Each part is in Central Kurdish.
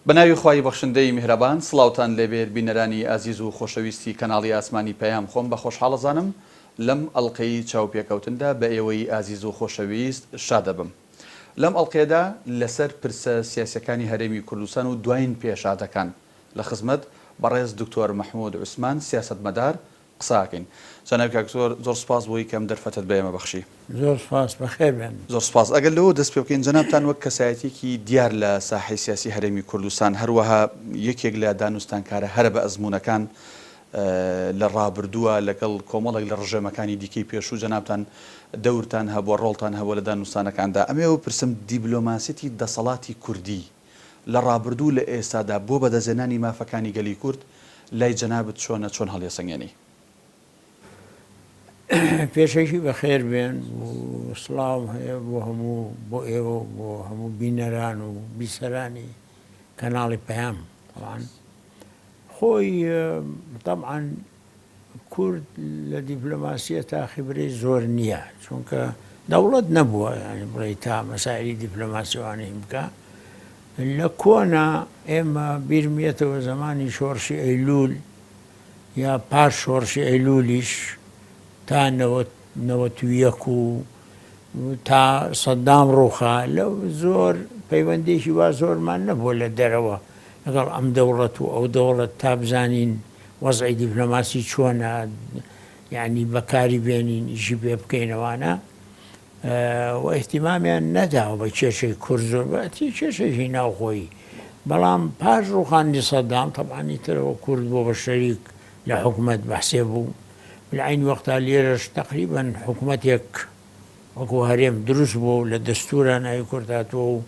بە ناوی خوای بەخشندەی میهرەبان سڵاوتان لێبێت بینەرانی ئازیز و خۆشەویستی کەناڵی ئاسمانی پەیام خۆم بە خۆشحاڵەزانم لەم ئەڵقەی چاوپێکەوتندا بە ئێوەی ئازیز و خۆشەویست شادەبم لەم ئەڵقەیەدا لەسەر پرسە سیاسیەکانی هەرێمی کوردستان و دواین پێشهاتەکان لە خزمەت بەڕێز دکتۆر مەحمود عوسمان سیاسەتمەدار قسە ئەکەین. جەنابی کاک دکتۆر زۆر سوپاس بۆی کە ئەم دەرفەتەت بە ئێمە بەخشی. زۆر سوپاس بەخێر بێن. زۆر سوپاس. ئەگەر لەوەوە دەست پێ بکەین جەنابتان وەک کەسایەتیەکی دیار لە ساحەی سیاسی هەرێمی کوردستان هەروەها یەکێک لە دانوستانکارە هەرە بە ئەزموونەکان لە ڕابردووە لەگەڵ کۆمەڵێک لە ڕژێمەکانی دیکەی پێشوو جەنابتان دەورتان هەبووە ڕۆڵتان هەبووە لە دانوستانەکاندا ئەمەوێ بپرسم دیبلۆماسیەتی دەسەڵاتی کوردی لە ڕابردوو و لە ئێستادا بۆ بەدەستهێنانی مافەکانی گەلی کورد لای جەنابت چۆنە چۆن هەڵیەسەنگێنی؟ پێشەکی بەخێر بێن و سڵاوم هەیە بۆ هەموو بۆ ئێوە و بۆ هەموو بینەران و بیسەرانی کەناڵی پەیام تەبعەن خۆی تەبعەن کورد لە دیپلۆماسیەتا خیبرەی زۆر نییە چونکە دەوڵەت نەبووە یانی بڵێی تا مەسائلی دیپلۆماسی وانە هین بکا لە کۆنا ئێمە بیرمیەتەوە زەمانی شۆڕشی ئەیلول یا پاش شۆڕشی ئەیلولیش تا 91 و تا سەدام ڕووخا لەو زۆر پەیوەندێکی وا زۆرمان نەبووە لە دەرەوە لەگەڵ ئەم دەوڵەت و ئەو دەوڵەت تا بزانین وەزعی دیپلۆماسی چۆنە یانی بەکاری بێنین ئیشی پێ بکەین ئەوانە و ئیهتیمامیان نەداوە بە کێشەی کورد زۆر بەتی کێشەیەکی ناوخۆیی بەڵام پاش ڕوخانی سەدام تەبعەن ئیترەوە کورد بۆ بە شەریک لە حکومەت بەحسێ بوو لە عەین وەختا لێرەش تەقریبەن حکومەتێک وەکو هەرێم دروست بووە و لە دەستوورا ناوی کورد هاتووە و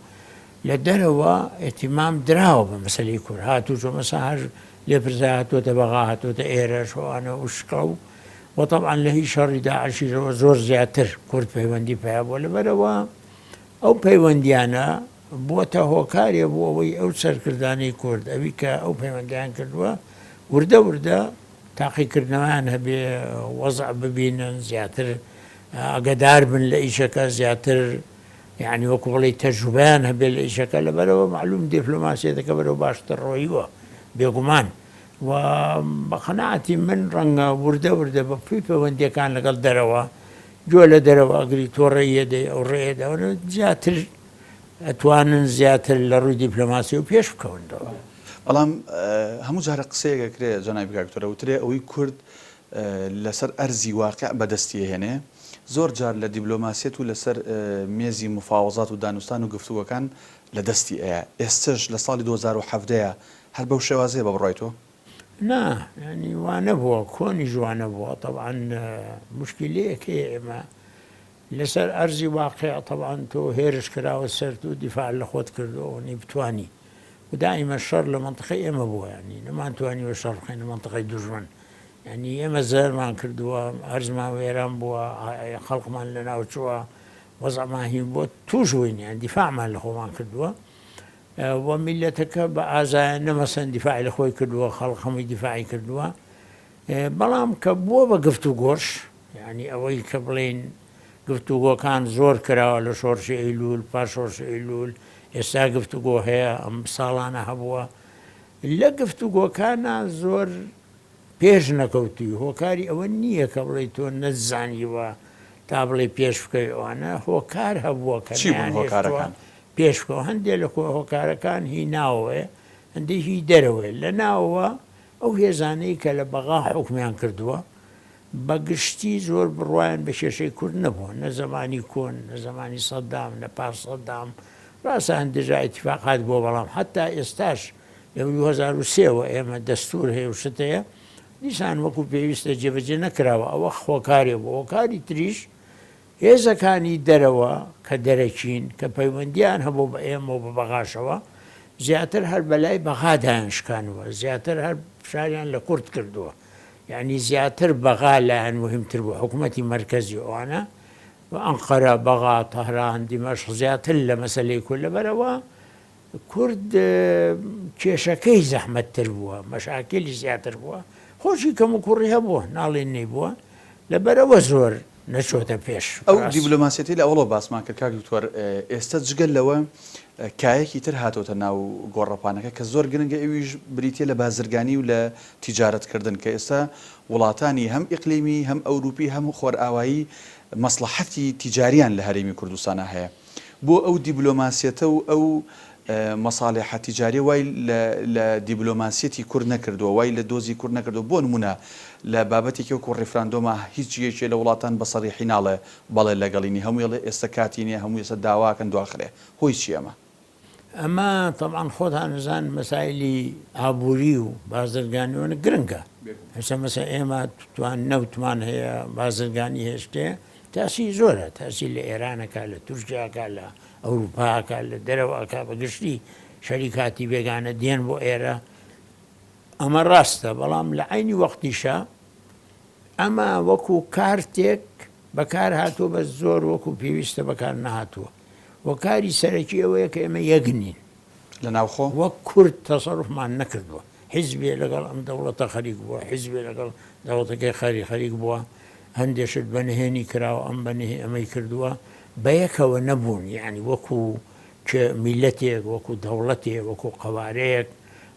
لە دەرەوە ئیهتیمام دراوە بە مەسەلەی کورد هاتووچۆ مەسا هەر لێپرسرا هاتووەتە بەغا هاتووەتە ئێرەش ئەوانە و شکڵە و و تەبعەن لە هی شەڕی داعشیشەوە زۆر زیاتر کورد پەیوەندی پیا بووە لەبەرئەوە ئەو پەیوەندیانە بووەتە هۆکارێ بۆ ئەوەی ئەو سەرکردانەی کورد ئەوی کە ئەو پەیوەندیان کردووە وردە وردە تاقیکردنەوەیان هەبێ وەزع ببینن زیاتر ئاگەدار بن لە ئیشەکە زیاتر یانی وەکو بڵێی تەجروبەیان هەبێ لە ئیشەکە لەبەرئەوە مەعلوم دیپلۆماسیەتەکە بەرەو باشتر ڕۆیوە بێگومان و بە قەناعەتی من ڕەنگە وردە وردە بە پێی پەیوەندیەکان لەگەڵ دەرەوە گوێ لە دەرەوە ئەگری تۆ ڕێیە دەی ئەو ڕێیە دەوەنە زیاتر ئەتوانن زیاتر لە ڕووی دیپلۆماسی و پێش بکەونەوە. بەڵام هەموو جارە قسەیەک ئەکرێ جەنابی کاک دکتۆر ئەوترێ ئەوەی کورد لەسەر ئەرزی واقیع بەدەستی ئەهێنێ زۆر جار لە دیبلۆماسیەت و لەسەر مێزی مفاوەزات و دانوستان و گفتوگۆکان لە دەستی ئەیا ئێستەش لە ساڵی 2017 ە هەر بەو شێوازەیە بە بڕوای تۆ؟ نا یانی وا نەبووە کۆنیش وا نەبووە تەبعەن موشکیلەیەک هەیە ئێمە لەسەر ئەرزی واقیع تەبعەن تۆ هێرش کراوە سەرت و دیفاع لە خۆت کردووە ئەوەنەی بتوانی و دائیمە شەڕ لە مەنتقەی ئێمە بووە یانی نەمانتوانیوە شەڕ بخەینە مەنتقەی دوژمن یانی ئێمە زەرمان کردووە ئەرزمان وێران بووە خەڵکمان لەناو چووە وەزعمان هین بووە تووش بووین یان دیفاعمان لە خۆمان کردووە و میلەتەکە بە ئازایانە مەسەن دیفاعی لە خۆی کردووە خەڵک هەمووی دیفاعی کردووە بەڵام کە بووە بە گفتوگۆش یانی ئەوەی کە بڵێین گفتوگۆکان زۆر کراوە لە شۆڕشی ئەیلوول، پاش شۆڕشی ئەیلوول، ئێستا گفتوگۆ هەیە، ئەم ساڵانە هەبووە. لە گفتوگۆکانا زۆر پێش نەکەوتووی، هۆکاری ئەوە نییە کە بڵێی تۆ نەتزانیوە تا بڵێی پێش بکەوی ئەوانە، هۆکار هەبووە کە چی بوون نەیانهێشتووە هۆکارەکان؟ پێش بکەون. هەندێ لە هۆکارەکان هی ناوەوەیە، هەندێک هی دەرەوەیە. لە ناوەوە ئەو هێزانەی کە لە بەغا حوکمیان کردووە، بە گشتی زۆر بڕوایان بە کێشەی کورد نەبووە، نە زەمانی کۆن، نە زەمانی سەدام، نە پاش سەدام، ڕاستە هەندێ جار ئیتیفاقات بووە، بەڵام حەتتا ئێستاش لە 2003 وە ئێمە دەستوور هەیە و شت هەیە، دیسان وەکو پێویستە جێبەجێ نەکراوە، ئەوە هۆکارێ بوو، هۆکاری تریش هێزەکانی دەرەوە کە دەرەکین، کە پەیوەندییان هەبوو بە ئێمە و بە بەغاشەوە، زیاتر هەر بەلای بەغا دایانشکانووە، زیاتر هەر فشاریان لە کورد کردووە. یانی زیاتر بەغا لایان موهیمتر بوو، حکومەتی مەرکەزی ئەوانە، ئەنقەرە، بەغا، تەهران، دیمەشق زیاتر لە مەسەلەی کورد، لەبەرئەوە کورد کێشەکەی زەحمەتتر بووە، مەشاکیلی زیاتر بووە، خۆشی کەموکوڕی هەبووە، ناڵێین نەیبووە، لەبەرئەوە زۆر. نەچۆتە پێش. ئەو دیبلۆماسیەتەی لە ئەوەڵەوە باسمان کرد کاک دکتۆر، ئێستە جگە لەوە کایەکی تر هاتۆتە ناو گۆڕەپانەکە کە زۆر گرنگە ئەویش بریتیە لە بازرگانی و لە تیجارەت کردن کە ئێستا وڵاتانی هەم ئیقلیمی هەم ئەوروپی هەم خۆرئاوایی مەسڵەحەتی تیجاریان لە هەرێمی کوردستانا هەیە. بۆ ئەو دیبلۆماسیەتە و ئەو مەساڵیحە تیجاریە وای لە لە دیبلۆماسیەتی کورد نەکردووە، وای لە دۆزی کورد نەکردووە، بۆ نموونە لە بابەتێکی وەکوو ڕیفراندۆما هیچ یەکێ لە وڵاتان بە سەریحی ناڵێ بەڵێ لەگەڵینی، هەمووی ئەڵێ ئێستە کاتی نیە، هەمووی ئێستە داواکەن دواخرێ، هۆی چیە ئەمە؟ ئەمە تەبعەن خۆتان ئەزانن مەسایلی ئابووری و بازرگانی و گرنگە، ئێستا مەسەلەن ئێمە توان نەوتمان هەیە، بازرگانی هەیە، شتێ تاسیری زۆرە، تاسیر لە ئێران ئەکا، لە تورکیا ئەکا، لە ئەوروپا ئەکا، لە دەرەوە ئەکا، بە گشتی شەریکاتی بێگانە دێن بۆ ئێرە، ئەمە ڕاستە، بەڵام لە عەینی وەختیشا ئەمە وەکوو کارتێک بەکار هاتووە، بەس زۆر وەکوو پێویستە بەکار نەهاتووە. هۆکاری سەرەکی ئەوەیە کە ئێمە یەک نین. لە ناوخۆ؟ وەک کورد تەسەروفمان نەکردووە. حیزبێ لەگەڵ ئەم دەوڵەتە خەریک بووە، حیزبێ لەگەڵ دەوڵەتەکەی خەری خەریک بووە، هەندێ شت بە نهێنی کراوە، ئەم بە نهێ ئەمەی کردووە، بەیەکەوە نەبوون، یەعنی وەکوو کێ میللەتێک، وەکوو دەوڵەتێ، وەکوو قەوارەیەک،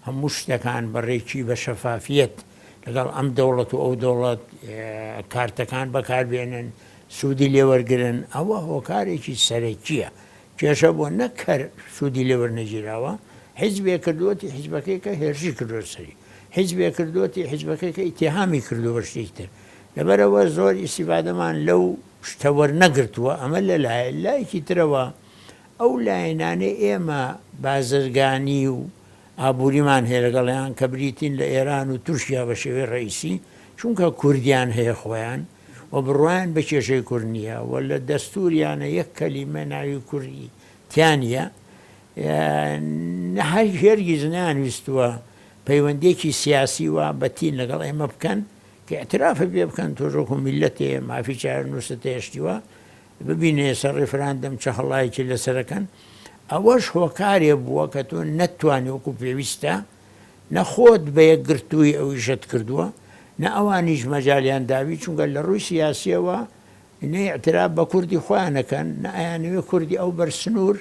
هەموو شتەکان بە ڕێکی، بە شەفافیەت لەگەڵ ئەم دەوڵەت و ئەو دەوڵەت کارتەکان بەکار بێنن، سوودی لێ وەرگرن، ئەوە هۆکارێکی سەرەکییە. کێشە بووە نەک هەر سوودی لێ وەرنەگیراوە، حیزبێ کردووەتی حیزبەکەی کە هێرشی کردووە سەری، حیزبێ کردووەتی حیزبەکەی کە ئیتیهامی کردووە بە شتێکی تر. لەبەرئەوە زۆر ئیستیفادەمان لەو شتە وەرنەگرتووە، ئەمە لە لایە، لایەکی ترەوە ئەو لایەنانەی ئێمە بازرگانی و ئابووریمان هەیە لەگەڵیان کە بریتین لە ئێران و تورکیا بە شێوەی ڕەئیسی، چونکە کوردیان هەیە خۆیان و بڕوایان بە کێشەی کورد نییە و لە دەستووریانە یەک کەلیمە ناوی کوردی تیا نییە، هەرگیز نەیانویستووە پەیوەندییەکی سیاسی وا بەتین لەگەڵ ئێمە بکەن کە ئیعترافت پێ بکەن تۆش وەکوو میللەتێ مافی چارەنووست هەیە شتی وا ببینە ئێستا ڕیفراندەم چ هەڵایەکی لەسەر ئەکەن ئەوەش هۆکارێ بووە کە تۆ نەتتوانی وەکو پێویستە نە خۆت بە یەکگرتووی ئەو ئیشەت کردووە نە ئەوانیش مەجالیان داوی چونکە لە ڕووی سیاسیەوە نە ئیعتراف بە کوردی خۆیان ئەکەن نە ئەیانەوێ کوردی ئەو بەر سنوور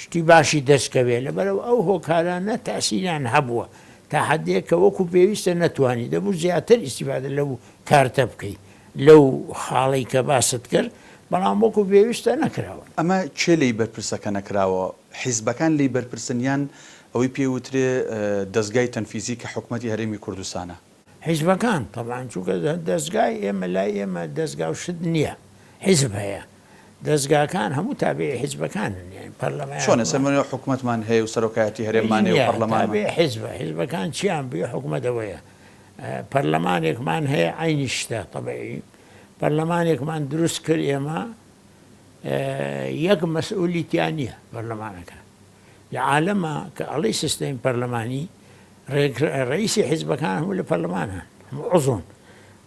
شتی باشی دەست کەوێ لەبەرئەوە ئەو هۆکارانە تەئسیریان هەبووە تا حەدێک کە وەکو پێویستە نەتوانی دەبوو زیاتر ئیستیفادە لەو کارتە بکەی لەو خاڵەی کە باست کرد بەڵام وەکو پێویستە نەکراوە. ئەمە کێ لێی بەرپرسە کە نەکراوە؟ حیزبەکان لێی بەرپرسن یان ئەوەی پێی وترێ دەزگای تەنفیزی کە حکومەتی هەرێمی کوردستانە؟ حیزبەکان تەبعەن چونکە دەزگای ئێمە لای ئێمە دەزگا و شت نییە حیزب هەیە دەزگاکان هەموو تابعی حیزبەکانن یانی پەرلەمان چۆن ئێستا ئێمە حکومەتمان هەیە و سەرۆکایەتی هەرێممان هەیە و پەرلەمانمان تابعی حیزبە حیزبەکان چیان بوێ حکومەت ئەوەیە پەرلەمانێکمان هەیە عەینی شتە تەبعی پەرلەمانێکمان دروست کرد ئێمە یەک مەسئولی تیا نییە پەرلەمانەکە لە عالەما کە ئەڵێی سیستەمی پەرلەمانی ڕئیسی حیزبەکان هەموو لە پەرلەمانن هەموو عزون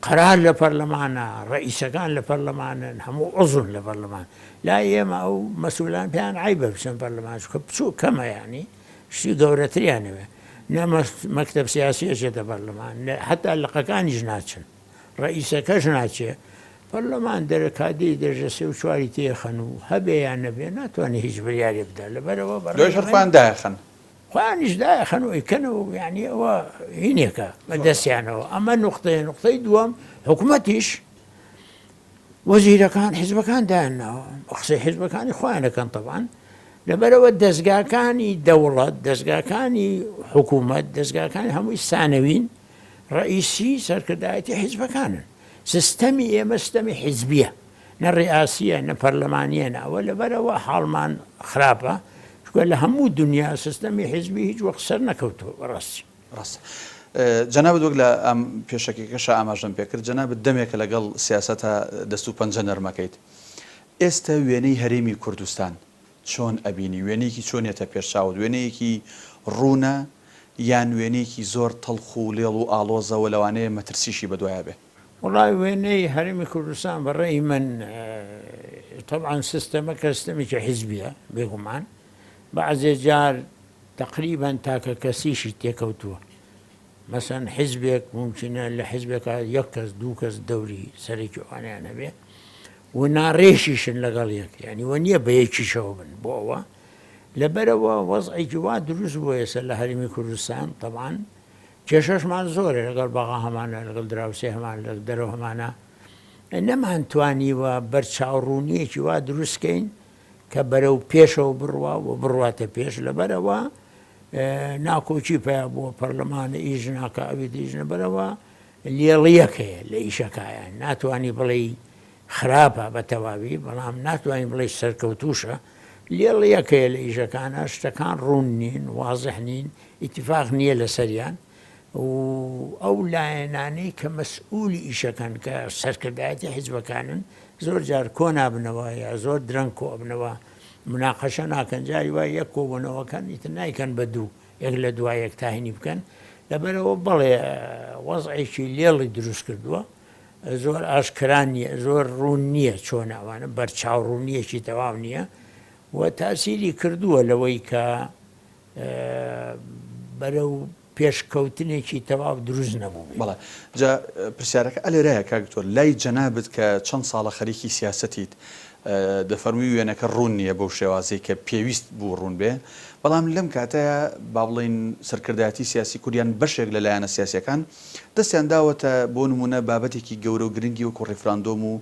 قەرار لە پەرلەمانە ڕئیسەکان لە پەرلەمانن هەموو عزون لە پەرلەمان لای ئێمە ئەو مەسئولان پێیان عەیبە بچن پەرلەمان چونکە بچوو کەمە یانی شتی گەورەتریان ئەوێ نە مەکتەب سیاسی ئەچێتە پەرلەمان نە حەتا لقەکانیش ناچن ڕئیسەکەش ناچێ پەرلەمان دەرە کادیری دەرجە سێ و چواری تێخەن و هەبێ یان نەبێ ناتوانێ هیچ بریارێ بدا لەبەرەوە بە دوایش هەر خۆیان دایەخەن. خۆیانیش دایەخەن و ئەیکەنەوە یانی ئەوە هینێکە بە دەستیانەوە ئەمە نوقتەیە نوقتەی دووەم حکومەتیش وەزیرەکان حیزبەکان دایانناوە قسەی حیزبەکانی خۆیان ئەکەن تەبعەن لەبەرئەوە دەزگاکانی دەوڵەت دەزگاکانی حکوومەت دەزگاکانی هەمووی سانەوین ڕئیسی سەرکردایەتی حیزبەکانن سیستەمی ئێمە ستەمی حیزبیە نە ڕئاسیە نە پەرلەمانیە نە ئەوە لەبەرئەوە حاڵمان خراپە چونکە لە هەموو دنیا سیستەمی حیزبی هیچ وەخت سەر نەکەوتووە بەڕاستی. ڕاستە. جەنابت وەک لە پێشەکیەکەشا ئاماژەم پێکرد، جەنابت دەمێکە لەگەڵ سیاسەتا دەست و پەنجە نەرمەکەیت. ئێستە وێنەی هەرێمی کوردستان چۆن ئەبینی؟ وێنەیەکی چۆن یەتە پێش چاوت؟ وێنەیەکی ڕوونە یان وێنەیەکی زۆر تەڵخ و لێڵ و ئاڵۆزە و لەوانەیە مەترسیشی بەدوایا بێ؟ وەڵای وێنەی هەرێمی کوردستان بە ڕەئی من تەبعەن سیستەمەکە سیستەمێکی حیزبیە بێگومان بەعزێ جار تەقریبەن تاکە کەسیشی تێکەوتووە مەسەن حیزبێک مومکینە لە حیزبێکا یەک کەس دوو کەس دەوری سەرەکی ئەوانیان هەبێ. و ناڕێکیشن لەگەڵ یەک یانی وە نییە بە یەکیشەوە بن بۆ ئەوە لەبەرەوە وەزعێکی وا دروست بووە ئێستا لە هەرێمی کوردستان تەبعەن کێشەشمان زۆرە لەگەڵ بەغا هەمانە لەگەڵ دراوسێ هەمان لە دەرەوە هەمانە نەمانتوانیوە بەرچاوڕوونیەکی وا دروست کەین کە بەرەو پێشەوە بڕوا و بڕواتە پێش لەبەرەوە ناکۆکی پیا بووە پەرلەمانە ئیش ناکە ئەوی دیش لەبەرەوە لێڵیەک هەیە لە ئیشەکایان ناتوانی بڵێی خراپە بە تەواوی بەڵام ناتوانی بڵێی سەرکەوتوشە لێڵیەک هەیە لە ئیشەکانە شتەکان ڕوون نین وازح نین ئیتفاق نییە لەسەریان و ئەو لایەنانەی کە مەسئولی ئیشەکەن کە سەرکردایەتی حیزبەکانن زۆر جار کۆ نابنەوە یا زۆر درەنگ کۆ ئەبنەوە مناقەشە ناکەن جاری وای یەک کۆبوونەوەکەن ئیتر نایکەن بە دوو یەک لە دوای یەک تاهینی بکەن لەبەرئەوە بەڵێ وەزعێکی لێڵی دروست کردووە زۆر ئاشکرا نییە زۆر ڕوون نییە چۆن ئەوانە بەرچاوڕوونیەکی تەواو نییە و تاسیری کردووە لەوەی کە بەرەو پێشکەوتنێکی تەواو دروست نەبوو. بەڵێ جا پرسیارەکە ئەلێرایە کاک دکتۆر لای جەنابت کە چەند ساڵە خەریکی سیاسەتیت دەفەرمووی وێنەکە ڕوون نییە بەو شێوازەی کە پێویست بوو ڕوون بێ، بەڵام لەم کاتەیا با بڵێین سەرکردایەتی سیاسی کورد یان بەشێک لە لایەنە سیاسییەکان دەستیان داوەتە بۆ نموونە بابەتێکی گەورە و گرنگی وەکوو ڕیفراندۆم و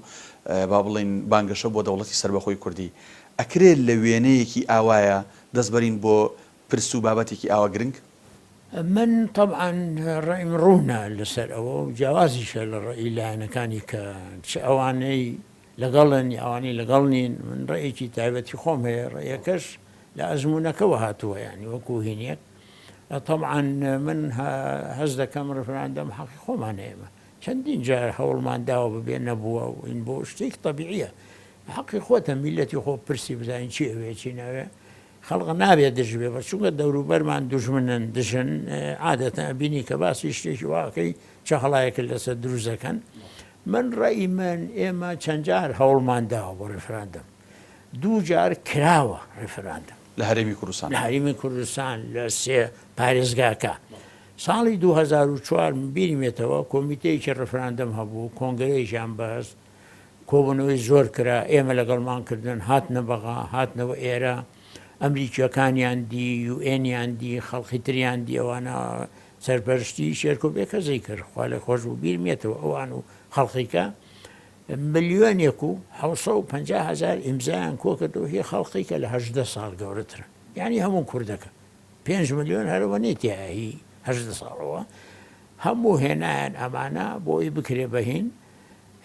با بڵێین بانگەشە بۆ دەوڵەتی سەربەخۆی کوردی. ئەکرێ لە وێنەیەکی ئاوایا دەست بەرین بۆ پرس و بابەتێکی ئاوا گرنگ؟ من تەبعەن ڕەئیم ڕوونە لەسەر ئەوە و جیاوازیشە لە ڕەئی لایەنەکانی کە چ ئەوانەی لەگەڵن یا ئەوانەی لەگەڵ نین، من ڕەئیەکی تایبەتی خۆم هەیە، ڕەئیەکەش لە ئەزموونەکەوە هاتووە یانی وەکوو هینێک، تەبعەن من هەست دەکەم ڕیفراندەم حەقی خۆمانە ئێمە چەندین جار هەوڵمان داوە ببێ نەبووە و این بۆ شتێکی تەبیعیە حەقی خۆتە میللەتی خۆ پرسی بزانین چی ئەوێ چی ناوێ خەڵق نابێ دژ بێ بە چونکە دەوروبەرمان دوژمنن دژن عادەتەن ئەبینی کە باسی شتێکی واکەی چە هەڵایەکت لەسەر دروست دەکەن من ڕەئی من ئێمە چەند جار هەوڵمان داوە بۆ ڕیفراندەم دوو جار کراوە ڕیفراندەم لە هەرێمی کوردستان لە هەرێمی کوردستان لە سێ پارێزگاکە ساڵی 2004 من بیرمێتەوە کۆمیتەیەکی ڕیفراندەم هەبوو کۆنگرەیەکیان بەست کۆبوونەوەی زۆر کرا، ئێمە لەگەڵمان کردن، هاتنە بەغا، هاتنەوە ئێرە، ئەمریکییەکانیان دی، یوئێنیان دی، خەڵقی تریان دی، ئەوانە سەرپەرشتیی شێرکۆ بێکەسی کرد، خوا لێ خۆش بوو، بیرمیەتەوە ئەوان و خەڵقیکە ملیۆنێک و 750 هەزار ئیمزایان کۆ کردەوە، هی خەڵقیکە لە 18 ساڵ گەورەترن، یانی هەموو کوردەکە، پێنج ملیۆن هەرەوە نیە تیایە هی 18 ساڵەوە، هەموو هێنایان ئەمانە بۆ ئەوی بکرێ بە هین،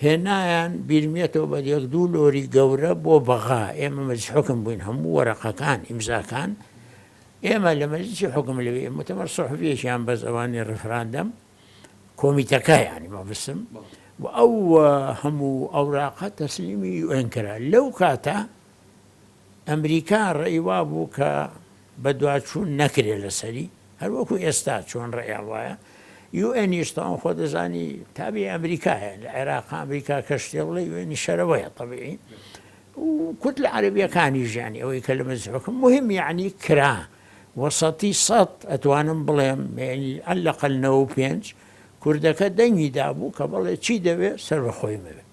هێنایان بیرمیەتەوە بە یەک دوو لۆری گەورە بۆ بەغا ئێمە مەجلیس حوکم بووین هەموو وەرەقەکان ئیمزاکان ئێمە لە مەجلیسی حوکم لەوێ موتەمەر سوحفیەکیان بەس ئەوانی ڕیفراندەم کۆمیتەکە یانی مەبەستم و ئەو هەموو ئەوراقە تەسلیمی یوئێن کرا لەو کاتە ئەمریکا ڕێی وابوو کە بەدواچوون نەکرێ لەسەری هەر وەکو ئێستا چۆن ڕەئیان وایە یو ئێن یش تەواو خۆ دەزانی تابعی ئەمریکایە لە عێراق ئەمریکا کە شتێ بڵێ یو ئێنی شەرەوەیە تەبیعی و کورد لە عەرەبیەکانیش یانی ئەوەی کە لە مەجلس حوکم مهم یعنی کرا وەسەتی سەد ئەتوانم بڵێم یعنی عەلەقەل 95 کوردەکە دەنگی دابوو کە بەڵێ چی دەوێ سەربەخۆی مەوێ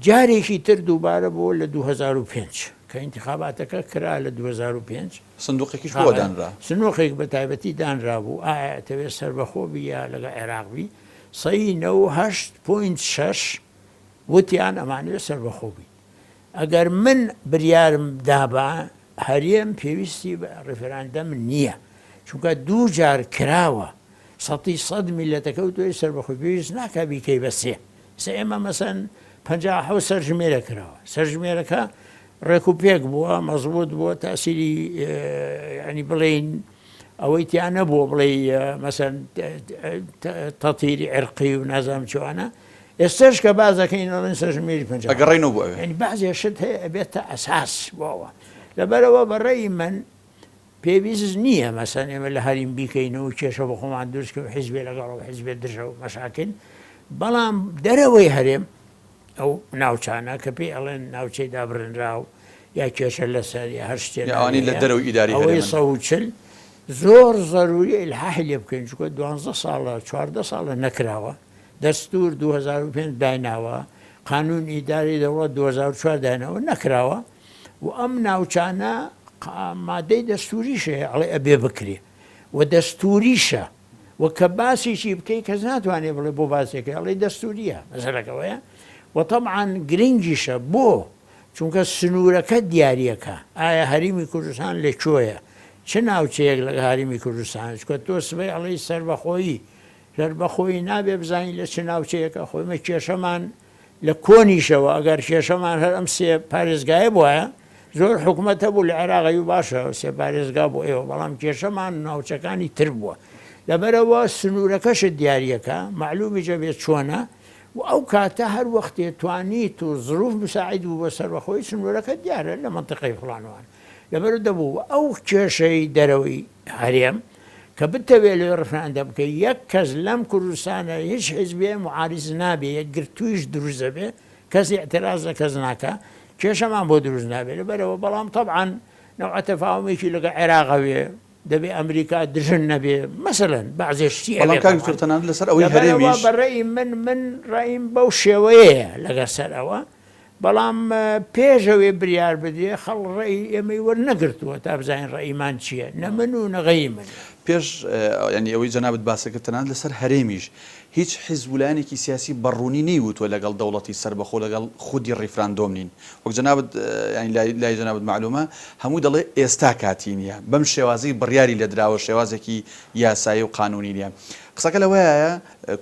جارێکی تر دووبارە بۆ لە 2005 کە ئینتخاباتەکە کرا لە 2005 سندوقێکیش بۆ دانرا. سنوقێک بە تایبەتی دانرابوو ئایا ئەتەوێ سەربەخۆ بی یا لەگەڵ عێراق بی سەی 98 point شەش وتیان ئەمانەوێ سەربەخۆ بین ئەگەر من بریارم دابا هەرێم پێویستی بە ڕیفراندەم نییە چونکە دوو جار کراوە سەتی سەد میلەتەکە وتوێ سەربەخۆی پێویست ناکا بیکەی بە سێ ئێستا ئێمە مەسەن 57 سەرژمێرە کراوە سەرژمێرەکە ڕێک و پێک بووە مەزبوط بووە تاسیری ینی بڵێین ئەوەی تیا نەبووە بڵێ مەسەن تەتیری عرقی و نازانم چوانە ئێستش کە بازەکەین ئەڵێن سەرژمێری پەنجا ئەگەڕێینەوە بۆ ئەوێ یعنی بەعزێ شت هەیە ئەبێتە ئەساس بۆ ئەوە لەبەرەوە بە ڕەئی من پێویست نییە مەسەن ئێمە لە هەریم بیکەین و کێشە بۆ خۆمان دروست کەین و حیزبێ لەگەڵ و حیزبێ دژە و مەشاکل بەڵام دەرەوەی هەرێم ئەو ناوچانە کە پێی ئەڵێن ناوچەی دابڕێنراو یا کێشە لەسەر یا هەر شتێ یا ئەوانەی لە دەرەوەی ئیداری ئەوەی هەرێمن. 140 زۆر زەروریە ئیلحاحی لێ بکەین چونکە دوانزە ساڵە چواردە ساڵە نەکراوە دەستور 2005 دایناوە. قانون ئیداری دەوڵەت 2004 دانەوە نەکراوە و ئەم ناوچانە مادەی دەستوریش هەیە ئەڵێ ئەبێ بکرێ و دەستوریشە و کە باسیشی بکەی کەس ناتوانێ بڵێ بۆ باسێکە ئەڵێ دەستوریە مەسەلەکەوەیە و تەبعەن گرنگیشە بۆ چونکە سنوورەکە دیاریەکە ئایا هەریمی کوردستان لە کوێیە چ ناوچەیەک لە هەریمی کوردستان چکە تۆ سبەی ئەڵێی سەربەخۆیی سەربەخۆیی نابێ بزانین لە چ ناوچەیەکە خۆ ئێمە کێشەمان لە کۆنیشەوە ئەگەر کێشەمان هەر ئەم سێ پارێزگایە بوایە زۆر حکومەت هەبوو لە عێراق ئەیو باشە سێ پارێزگا بۆ ئێوە بەڵام کێشەمان ناوچەکانی تر بووە لەبەرەوە سنوورەکەشت دیاریەکە معلومیش ئەبێ چۆنە و ئەو کاتە هەر وەختێ توانیت و زروف مساعید بوو بۆ سەربەخۆیی سنوورەکە دیارە لە مەنتیقەی فڵان وان لەبەر دەبوو ئەو کێشەی دەرەوەی هەرێم کە بتەوێ لێ ڕفراندەم بکەی یەک کەس لەم کوردستانە هیچ حیزبێ معاریز نابێ یەکگرتوویش دروست دەبێ کەس ئیعتراز لە کەس ناکا کێشەمان بۆ دروست نابێ لەبەرەوە بەڵام تەبعەن نەوعە تەفاهومێکی لەگە عێراق هەبێ دەبێ ئەمریکا دژن نەبێ مەسەلەن بەعزێ شتی بەڵام ئەبێ کاک تەبعەن دکتۆر تەنانەت لەسەر ئەوەی لەبەرەوە هەرێمیش بە ڕەئی من من ڕەئیم بەو شێوەیەیە لەگەر سەر ئەوە بەڵام پێش ئەوێ بریار بدرێ خەڵک ڕەئی ئێمەی وەرنەگرتووە تا بزانین ڕەئیمان چییە نە من و نە غەیری من. پێش یانی ئەوەی جەنابت باست کرد تەنانەت لەسەر هەرێمیش هیچ حیزب و لایەنێکی سیاسی بە ڕوونی نەیوتووە لەگەڵ دەوڵەتی سەربەخۆ لەگەڵ خودی ڕیفراندۆم نین وەک جەنابت یانی لای لای جەنابت مەعلومە هەمووی دەڵێ ئێستا کاتی نییە بەم شێوازەی بڕیاری لێدراوە شێوازێکی یاسایی و قانوونی نییە قسەکە لەوەیایە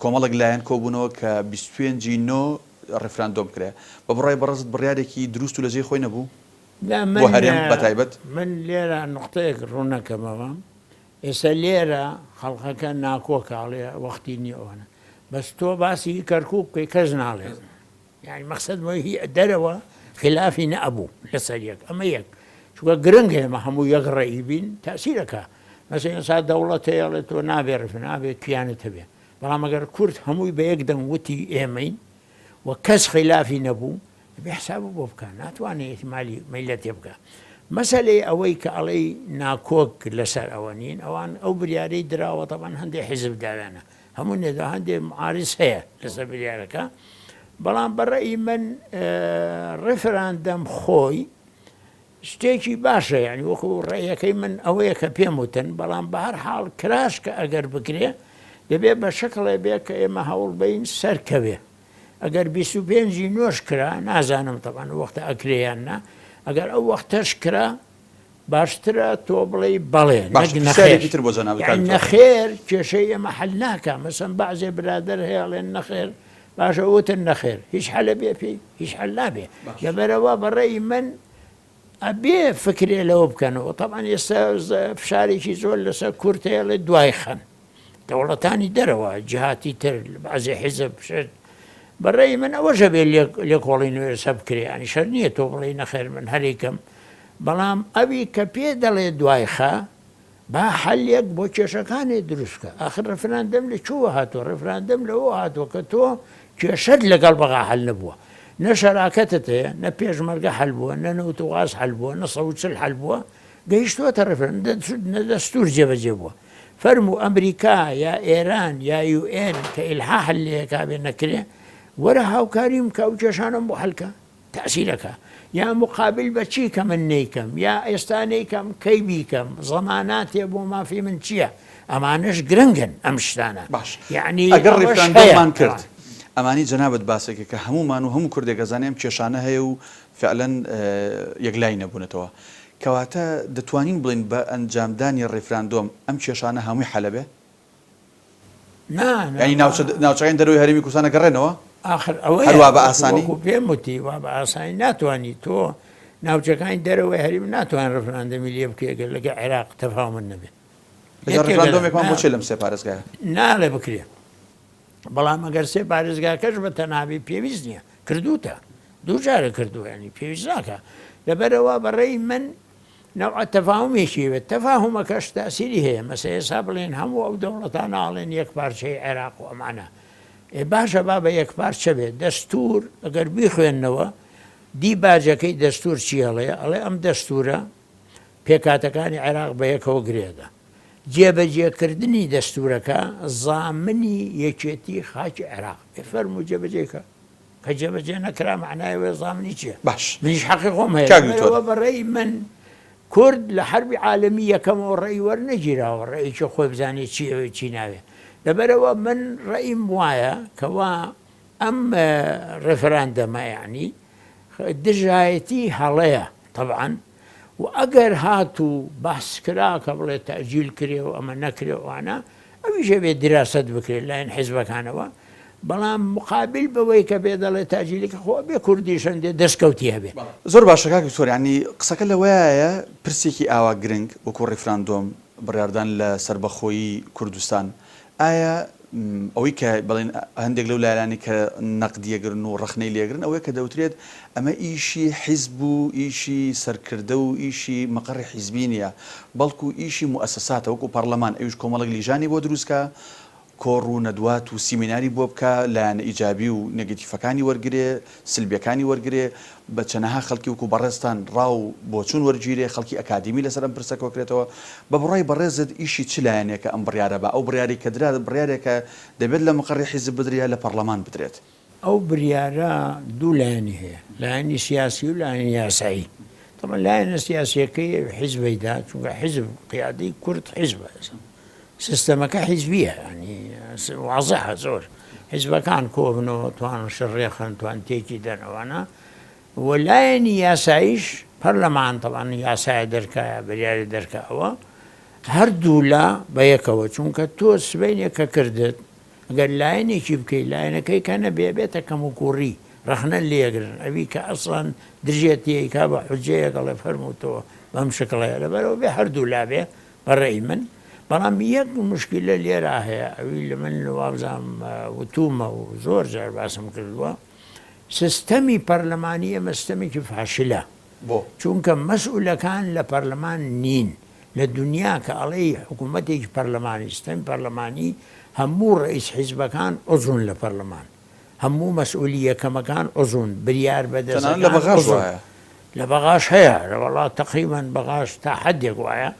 کۆمەڵێک لایەن کۆبوونەوە کە 25 ی نۆ ڕیفراندۆم بکرێ. بە بڕوای بەڕێزت بڕیارێکی دروست و لە جێی خۆی نەبوو؟ نا بۆ من هەرێم بە تایبەت؟ من لێرە نوقتەیەک ڕوون نەکەمەوە ئێستا لێرە خەڵکەکە ناکۆکە ئەڵێ وەختی نییە ئەوانە بەس تۆ باسی هی کەرکوک بکەی کەس ناڵێ یانی مەقسەد ئەوەی هی دەرەوە خلافی نەئەبوو لەسەر یەک ئەمە یەک چونکە گرنگ ئێمە هەموو یەک ڕەئی بین تەئسیرەکە مەسەلەن ئێستا دەوڵەت هەیە ئەڵێ تۆ نابێ ڕف نابێ کیانت هەبێ بەڵام ئەگەر کورد هەمووی بە یەک دەنگ وتی ئێمەین و کەس خیلافی نەبوو دەبێ حساب بۆ بکا ناتوانێ ئیهمالی میللەتێ بکا مەسەلەی ئەوەی کە ئەڵێی ناکۆک لەسەر ئەوە نین ئەوان ئەو بریارەی دراوە تەبعەن هەندێ حیزب داویانە هەموو نێدا هەندێ معارز هەیە لەسەر بریارەکە بەڵام بە ڕەئی من ڕیفراندەم خۆی شتێکی باشە یانی وەکو ڕەئیەکەی من ئەوەیە کە پێم وتن بەڵام بە هەر حاڵ کراش کە ئەگەر بکرێ دەبێ بە شکڵێ بێ کە ئێمە هەوڵ بەین سەرکەوێ ئەگەر 25 ی نۆش کرا نازانم تەبعەن ئەو وەختە ئەکرێ یان نا ئەگەر ئەو وەختەش کرا باشترە تۆ بڵێی بەڵێ باشە نەک نەخێر پرسیارێکی تر بۆ جەنابت کاک یانی دکتۆر. نەخێر کێشەی ئێمە حەل ناکا مەسەن بەعزێ برادەر هەیە ئەڵێن نەخێر باشە وتن نەخێر هیچ حەلە بێ پێی هیچ حەل نابێ لەبەرئەوە بە ڕەئی من ئەبێ فکرێ لەوە بکەنەوە تەبعەن ئێستا فشارێکی زۆر لەسەر کورد هەیە ئەڵێ دوای خەن دەوڵەتانی دەرەوە جیهاتی تر بەعزێ حیزب شت بە ڕەئی من ئەوەش ئەبێ لێکۆڵینەوە ئێستا بکرێ یانی شەرت نییە تۆ بڵێی نەخێر من هەرێکم بەڵام ئەوی کە پێ دەڵێ دوای خە با حەلێک بۆ کێشەکانێ دروست بکە. ئاخر ڕفراندەم لە کوێوە هاتووە؟ ڕفراندەم لەوەوە هاتووە کە تۆ کێشەت لەگەڵ بەغا حەل نەبووە. نە شەراکەتت هەیە، نە پێشمەرگە حەل بووە، نە نەوت و غاز حەل بووە، نە 140 حەل بووە، گەیشتووەتە ڕفراندەم، نە دەستوور جێبەجێ بووە. فەرموو ئەمریکا یا ئێران یا UN کە ئیلحاح لێکا بێ نەکرێ، وەرە هاوکاریم بکە ئەو کێشانەم بۆ حەل کە. تەئسیر ئەکا یا موقابل بە چی کە من نەیکەم یا ئێستا نەیکەم کەی بیکەم زەماناتێ بۆ مافی من چیە ئەمانەش گرنگن ئەم شتانە باش یەعنی ئەگەر ئەوەش هەیە ڕیفراندۆممان کرد ئەمانی جەنابت باسێکە کە هەموومان و هەموو کوردێک ئەزانێ ئەم کێشانە هەیە و فعلەن یەکلایی نەبوونەتەوە کەواتە دەتوانین بڵێین بە ئەنجامدانی ڕیفراندۆم ئەم کێشانە هەمووی حەلەبێ؟ نا نا یانی ناوچە ناوچەکانی دەرەوەی هەرێمی کوردستان ئەگەڕێنەوە؟ ئاخر ئەوەیە هەروا بە ئاسانی؟ وەکو پێم وتی وا بە ئاسانی ناتوانی تۆ ناوچەکانی دەرەوەی هەرێم ناتوان ڕفراندەمی لێ بکەی گەر لەگە عێراق تەفاومت نەبێ لەگەڵ ڕیفراندۆمێکمان بۆ چێ لەم سێ پارێزگایە؟ ناڵێ بکرێ بەڵام ئەگەر سێ پارێزگاکەش بە تەنها بی پێویست نییە کردوتە دوو جارە کردووە ینی پێویست ناکە لەبەرەوە بەڕێی من نەوعە تەفاهومێکی بێت، تەفاهومەکەش تاسیری هەیە، مەسە ئێستا بڵێن هەموو ئەو دەوڵەتانە ئەڵێن یەک پارچەی عێراق و ئەمانە، ئێ باشە با بە یەک پارچە بێت، دەستوور ئەگەر بیخوێننەوە دی باجەکەی دەستوور چی ئەڵێ، ئەڵێ ئەم دەستوورە پێکهاتەکانی عێراق بە یەکەوە گرێدا، جێبەجێکردنی دەستوورەکە زامنی یەکێتی خاکی عێراق بێ، فەرموو جێبەجێی کە. کە جێبەجێ نەکرا مەعنای ئەوەیە زامنی چیە؟ باش منیش حەقی خۆم هەیە کاک دکتۆر. لەبەرئەوە بە ڕەئی من کورد لە حەربی عالەمی یەکەمەوە ڕەئی وەرنەگیراوە ڕەئیکی خۆی بزانێ چی ئەوێ چی ناوێ لەبەرئەوە من ڕەئیم وایە کەوا ئەم ڕێفراندەمە یەعنی دژایەتی هەڵەیە تەبعەن و ئەگەر هاتوو بەحس کرا کە بڵێ تەئجیل کرێ و ئەمە نەکرێ و ئەوانە ئەویش ئەبێ دیراسەت بکرێت لایەن حیزبەکانەوە بەڵام مقابل بەوەی کە بێ دەڵێ تەئجیلی کە خۆ ئەبێ کوردیش هەندێ دەستکەوتی هەبێ. زۆر باشە کاک دکتۆر یانی قسەکە لەوەیایە پرسێکی ئاوا گرنگ وەکو ڕیفراندۆم بڕیاردان لە سەربەخۆیی کوردستان ئایا ئەوەی کە بڵێن هەندێک لەو لایەنانەی کە نەقدی ئەگرن و ڕەخنەی لێ ئەگرن ئەوەیە کە دەوترێت ئەمە ئیشی حیزب و ئیشی سەرکردە و ئیشی مەقەڕی حیزبی نییە بەڵکو ئیشی موئەسەساتە وەکو پەڕلەمان ئەویش کۆمەڵێک لیژانی بۆ دروست کا کۆڕ و نەدوات و سیمیناری بۆ بکا لایەنە ئیجابی و نێگەتیفەکانی وەرگرێ سلبیەکانی وەرگرێ، بە چەنەها خەڵکی وەکو بەڕێزتان ڕا و بۆچوون وەرگیرێ، خەڵکی ئەکادیمی لەسەر ئەم پرسە کۆکرێتەوە. بە بڕوای بەڕێزت ئیشی چ لایەنێکە ئەم بڕیارە با ئەو بڕیارەی کە درا بڕیارێکە دەبێت لە مقەڕی حیزب بدرێ یا لە پەڕلەمان بدرێت؟ ئەو بریارە دوو لایەنی هەیە، لایەنی سیاسی و لایەنی یاسایی. تەبعەن لایەنە سیاسیەکەی حیزب ئەیدا، چونکە حیزب قیادەی کورد حیزبە ئێستا. سیستەمەکە حیزبیە یانی وازحە زۆر حیزبەکان کۆبنەوە توان شەڕ ڕێخەن توان تێکی دەن ئەوانە و لایەنی یاساییش پەرلەمان تەبعەن یاسایە دەرکایە بریاری دەرکە ئەوە هەردوو لا بە یەکەوە چونکە تۆ سبەینێ کە کردت گەر لایەنێکی بکەی لایەنەکەی کە نەبێ بێتە کەموکوڕی ڕەخنە لێگرن ئەوی کە ئەسڵەن دژیەتی ئەیکا بە حوجەیەک ئەڵێ فەرموو تۆ بەم شکڵەیە لەبەرئەوە بێ هەردوو لا بێ بە ڕەئی من بەڵام یەک موشکیلە لێرا هەیە ئەوی لە من وابزانم وتومە و زۆر جار باسم کردووە سیستەمی پەرلەمانی ئێمە سیستەمێکی فاشلە بۆ؟ چونکە مەسئولەکان لە پەرلەمان نین لە دنیا کە ئەڵێی حکوومەتێکی پەرلەمانی سیستەمی پەرلەمانی هەموو ڕئیس حیزبەکان عزون لە پەرلەمان هەموو مەسئولی یەکەمەکان عزون بریار تەنانەت لە بەدەستەکان بەغاش عزون وایە. لە بەغاش هەیە وەڵا تەقریبەن بەغاش تا حەدێک وایە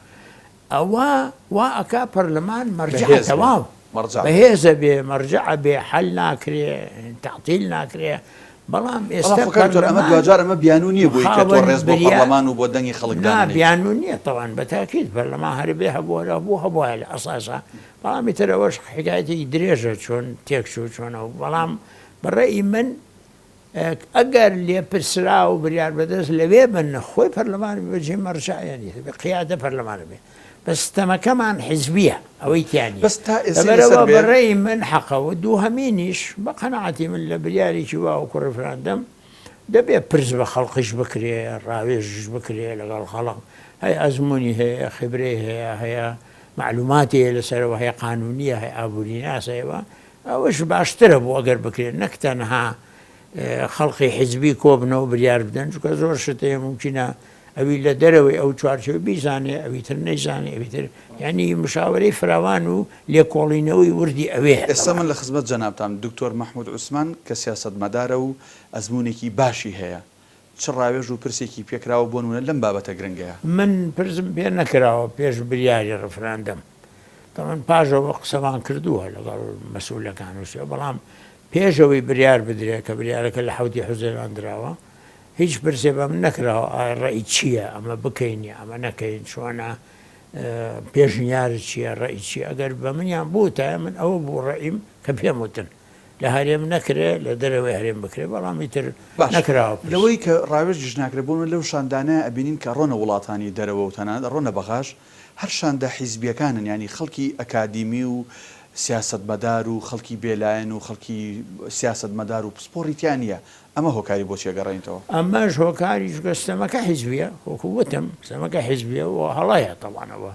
ئەوە وا ئەکا پەرلەمان مەرجەعە بەهێز بێ تەواو مەرجەع بێ. بەهێزە بێ مەرجەعە بێ حەل ناکرێ تەعتیل ناکرێ بەڵام بەڵام ئێستا خۆ کاک دکتۆر ئەمە پەرلەمان دواجار ئەمە بیانوو نییە بۆی کە تۆ خاوەن ڕێز بۆ بریار پەرلەمان و بۆ دەنگی خەڵک نا دانەنێیت. بیانوو نییە تەبعەن بە تاکید پەرلەمان هەر بێ هەبوو هەر هەبوو هەبوایە لە ئەساسا بەڵام ئیتر ئەوەش حیکایەتێکی درێژە چۆن تێکچوو چۆن ئەو بەڵام بە ڕەئی من ئەگەر لێپرسراو و بریاربەدەست لەوێ بن خۆی پەرلەمان بێ بەجێ مەرجەع یانی دەبێ قیادە پەرلەمان بێ بەس ستەمەکەمان حیزبیە ئەوەی تیا نیە بەس تا ئێسەی لەسەر لەبەرئەوە بێ. بە ڕەئی من حەقە و دووهەمینیش بە قەناعەتی من لە بریارێکی وا وەکو ڕیفراندەم دەبێ پرس بە خەڵقیش بکرێ ڕاوێژیش بکرێ لەگەڵ خەڵق هەیە ئەزموونی هەیە خیبرەی هەیە هەیە مەعلوماتی هەیە لەسەرەوە هەیە قانونیە هەیە ئابووریناسە هەیە ئەوەش باشترە بۆ ئەگەر بکرێت نەک تەنها خەڵقی حیزبی کۆبنەوە بریار بدەن چونکە زۆر شت هەیە مومکینە ئەوی لە دەرەوەی ئەو چوارچێوە بیزانێ ئەوی تر نەیزانێ ئەوی تر یعنی مشاوەرەی فراوان و لێکۆڵینەوەی وردی ئەوێ ئێستا من لە خزمەت جەنابتام دکتۆر مەحمود عوسمان کە سیاسەتمەدارە و ئەزموونێکی باشی هەیە چ ڕاوێژ و پرسێکی پێکراوە بۆ نموونە لەم بابەتە گرنگەیا؟ من پرسم پێ نەکراوە پێش بریاری ڕفراندەم تەبعەن پاش ئەوە قسەمان کردووە لەگەڵ مەسئولەکان و شتێ بەڵام پێش ئەوەی بریار بدرێ کە بریارەکە لە حەوتی حوزەیران دراوە هیچ پرسێ بە من نەکراوە ئایا ڕەئی چییە ئەمە بکەین یا ئەمە نەکەین چۆنە پێشنیارت چییە ڕەئی چییە ئەگەر بە منیان بوتایە من ئەوە بوو ڕەئیم کە پێم وتن لە هەرێم نەکرێ لە دەرەوەی هەرێم بکرێ بەڵام ئیتر باشە نەکراوە پرس. لەوەی کە ڕاوێژیش ناکرێ بۆ نمونە لەو شاندانە ئەبینین کە ئەڕۆنە وڵاتانی دەرەوە و تەنانەت ئەڕۆنە بەغاش هەر شاندە حیزبیەکانن یانی خەڵکی ئەکادیمی و سیاسەتمەدار و خەڵکی بێلایەن و خەڵکی سیاسەتمەدار و پسپۆڕی تیا نیە ئەمە هۆکاری بۆچی ئەگەڕێنیتەوە؟ ئەمەش هۆکاری چونکە ستەمەکە حیزبیە وەکو وتم ستەمەکە حیزبیە و هەڵەیە تەبعەن ئەوە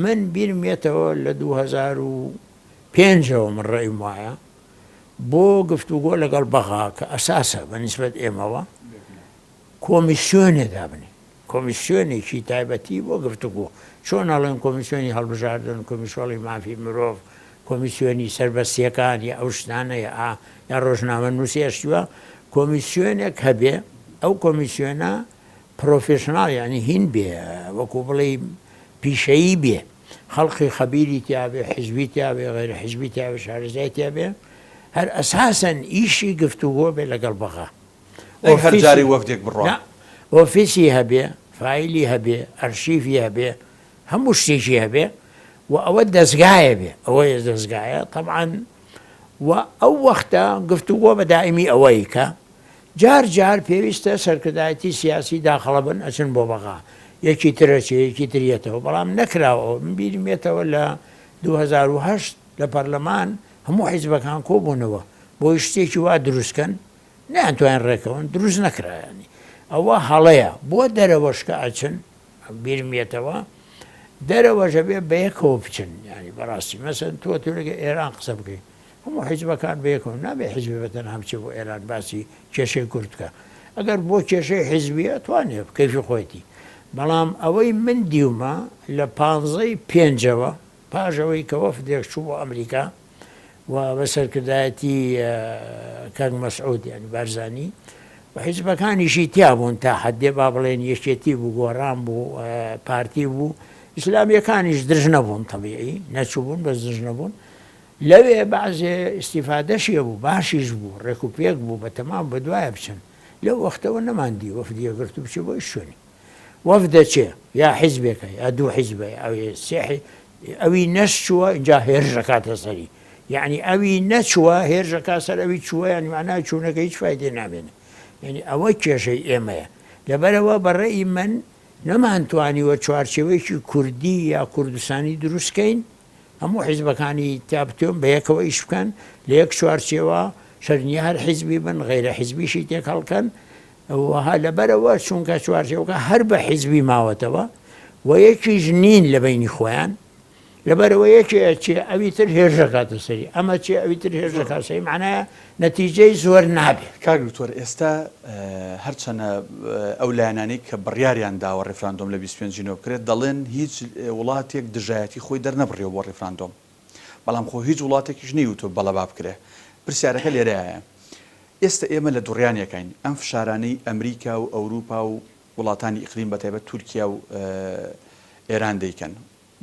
من بیرم یەتەوە لە 2005 ەوە من ڕەئیم وایە بۆ گفتوگۆ لەگەڵ بەغا کە ئەساسە بە نیسبەت ئێمەوە کۆمیسیۆنێ دابنێ کۆمیسیۆنێکی تایبەتی بۆ گفتوگۆ، چۆن ئەڵێن کۆمیسیۆنی هەڵبژاردن، کۆمیسۆڵی مافی مرۆڤ، کۆمیسیۆنی سەربەستییەکان یا ئەو شتانە یا ئا یا ڕۆژنامەنووسی یا شتی وا، کۆمیسیۆنێک هەبێ، ئەو کۆمیسیۆنە پرۆفێشناڵ یانی هین بێ وەکوو بڵێی پیشەیی بێ، خەڵقی خەبیری تیا بێ، حیزبی تیا بێ، غەیرە حیزبی تیا بێ، شارەزای تیا بێ. هەر ئەساسەن ئیشی گفتوگۆ بێ لەگەڵ بەغا. نەک هەر جارێک وەفدێک بڕوا. نا، ئۆفیسی هەبێ، فایلی هەبێ، ئەرشیفی هەبێ، هەموو شتێکی هەبێ و ئەوە دەزگایە بێ، ئەوەیە دەزگایە تەبعەن و ئەو وەختە گفتوگۆ بە دائیمی ئەوەی کە جار جار پێویستە سەرکردایەتی سیاسی داخڵە بن ئەچن بۆ بەغا، یەکی تر ئەچێ یەکی تر یەتەوە، بەڵام نەکراوە ئەوە، من بیرم یەتەوە لە 2008 لە پەرلەمان هەموو حیزبەکان کۆبوونەوە بۆی شتێکی وا دروست کەن، نەیانتوانی ڕێکەون، دروست نەکرا یانی ئەوە هەڵەیە، بۆ دەرەوەش کە ئەچن بیرم یەتەوە دەرەوەش ئەبێ بەیەکەوە بچن یانی بەڕاستی مەسەن تۆ تۆ لەگە ئێران قسە بکەی هەموو حیزبەکان بەیەکەوە نابێ حیزبی بە تەنها بچێ بۆ ئێران باسی کێشەی کورد بکا ئەگەر بۆ کێشەی حیزبیە توانێ کەیفی خۆیەتی بەڵام ئەوەی من دیومە لە پانزەی پێنجەوە پاش ئەوەی کە وەفدێک چوو بۆ ئەمریکا و بە سەرکردایەتی کاک مەسعود یانی بارزانی و حیزبەکانیشی تیا بوون تا حەدێ با بڵێن یەکێتی بوو گۆڕان بوو پارتی بوو ئیسلامیەکانیش درژ نەبوون تەبیعی نەچووبوون بەس درژ نەبوون لەوێ بەعزێ ئیستیفادەشی هەبوو باشیش بوو ڕێک و پێک بوو بە تەمام بە دوایە بچن لەو وەختەوە نەماندی وەفدی یەکگرتوو بچێ بۆ هیچ شوێنێ وەفدە چێ یا حیزبێکە یا دوو حیزبە یا ئەوێ سێ ئەوی نەشچووە ئینجا هێرش ئەکاتە سەری یعنی ئەوی نەچووە هێرش ئەکات سەر ئەوی چووە یعنی معنای چوونەکە هیچ فایدەی نامێنێ یعنی ئەوە کێشەی ئێمەیە لەبەرەوە بە ڕەئی من نەمانتوانیوە چوارچێوەیەکی کوردی یا کوردستانی دروست کەین هەموو حیزبەکانی تیا بتوێن بەیەکەوە ئیش بکەن لە یەک چوارچێوە شەرت نییە هەر حیزبی بن غەیرە حیزبیشی تێک هەڵکەن وها لەبەرەوە چونکە چوارچێوەکە هەر بە حیزبی ماوەتەوە و یەکیش نین لە بینی خۆیان لەبەرەوە یەکێ ئەچێ ئەوی تر هێرشەکاتە سەری ئەمە چێ ئەوی تر هێرشەکات سەری معناە نەتیجەی زۆر نابێ. کاک دکتۆر ئێستا هەرچەنە ئەو لایەنانەی کە بڕیاریان داوە ڕیفراندۆم لە 25 ی نۆ بکرێت دەڵێن هیچ وڵاتێک دژایەتی خۆی دەرنەبڕیوە بۆ ڕیفراندۆم بەڵام خۆ هیچ وڵاتێکیش نەیوتوە بەڵێ با بکرێ پرسیارەکە لێرەیایە ئێستا ئێمە لە دوڕیانێکاین ئەم فشارانەی ئەمریکا و ئەوروپا و وڵاتانی ئیقلیم بەتایبەت تورکیا و ئێران دەیکەن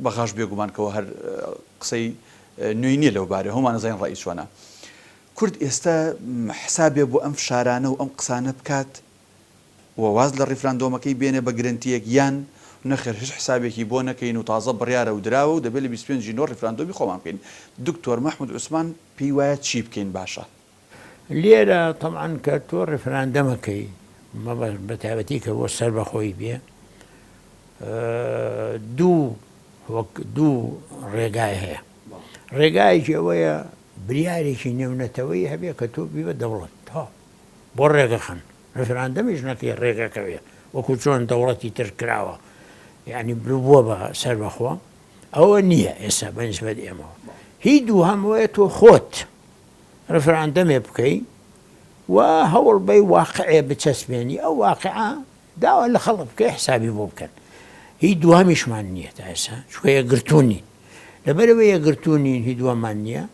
بەغاش بێگومان کەوە هەر قسەی نوێی نیە لەو بارەیەوە هەموومان ئەزانین ڕەئی چۆنە. کورد ئێستا حسابێ بۆ ئەم فشارانە و ئەم قسانە بکات و واز لە ڕیفراندۆمەکەی بێنێ بە گرەنتیەک یان نەخێر هیچ حسابێکی بۆ نەکەین و تازە بڕیارە و دراوە و دەبێ لە 25 ی نۆ ڕیفراندۆمی خۆمان بکەین. دکتۆر مەحمود عوسمان پێی وایە چی بکەین باشە؟ لێرە تەبعەن کە تۆ ڕیفراندەمەکەی مەبەست بە تایبەتی کە بۆ سەربەخۆیی بێ دوو وەک دوو ڕێگای هەیە ڕێگایەکی ئەوەیە بریارێکی نێونەتەوەی هەبێ کە تۆ بی بە دەوڵەت تا بۆ ڕێگەخەن ڕفراندەمیش نەکەی ڕێگەکەوێ وەکو چۆن دەوڵەتی تر کراوە یعنی بووە بە سەربەخۆ ئەوە نییە ئێستا بەنسبەت ئێمەوە هی دووهەم ئەوەیە تۆ خۆت ڕفراندەمێ بکەی و هەوڵ بەی واقعێ بچەسپێنی ئەو واقعە داوا لە خەڵک بکەی حسابی بۆ بکەن هی دووهەمیشمان نییە تا ئێستا چونکە یەکگرتوو نین لەبەرئەوەی یەکگرتوو نین هی دووەممان نییە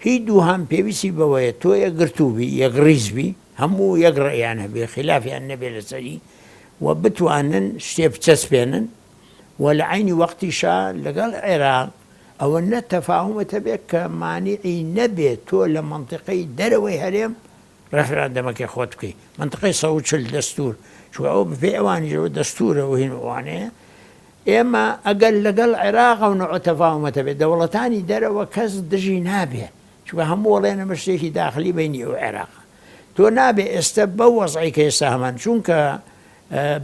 هی دووهەم پێویستی بەوەیە تۆ یەکگرتوو بی یەکڕیز بی هەموو یەک ڕەئیان هەبێ خیلافیان نەبێ لەسەری و بتوانن شتێ بچەسپێنن و لە عەینی وەقتیشا لەگەڵ عێراق ئەوەنە تەفاهومت هەبێ کە مانعی نەبێ تۆ لە مەنتیقەی دەرەوەی هەرێم ڕێفراندەمەکەی خۆت بکەی مەنتقەی 140 دەستور چونکە ئەوە بەپێی ئەوانیش ئەوە دەستورە و هین و ئەوانەیە ئێمە ئەگەر لەگەڵ عێراق ئەو نەوعە تەفاهومەت هەبێ دەوڵەتانی دەرەوە کەس دژی نابێ چونکە هەموو ئەڵێن ئەمە شتێکی داخلی بەینی ئەو عێراقە تۆ نابێ ئێستا بەو وەزعی کە ئێستا هەمان چونکە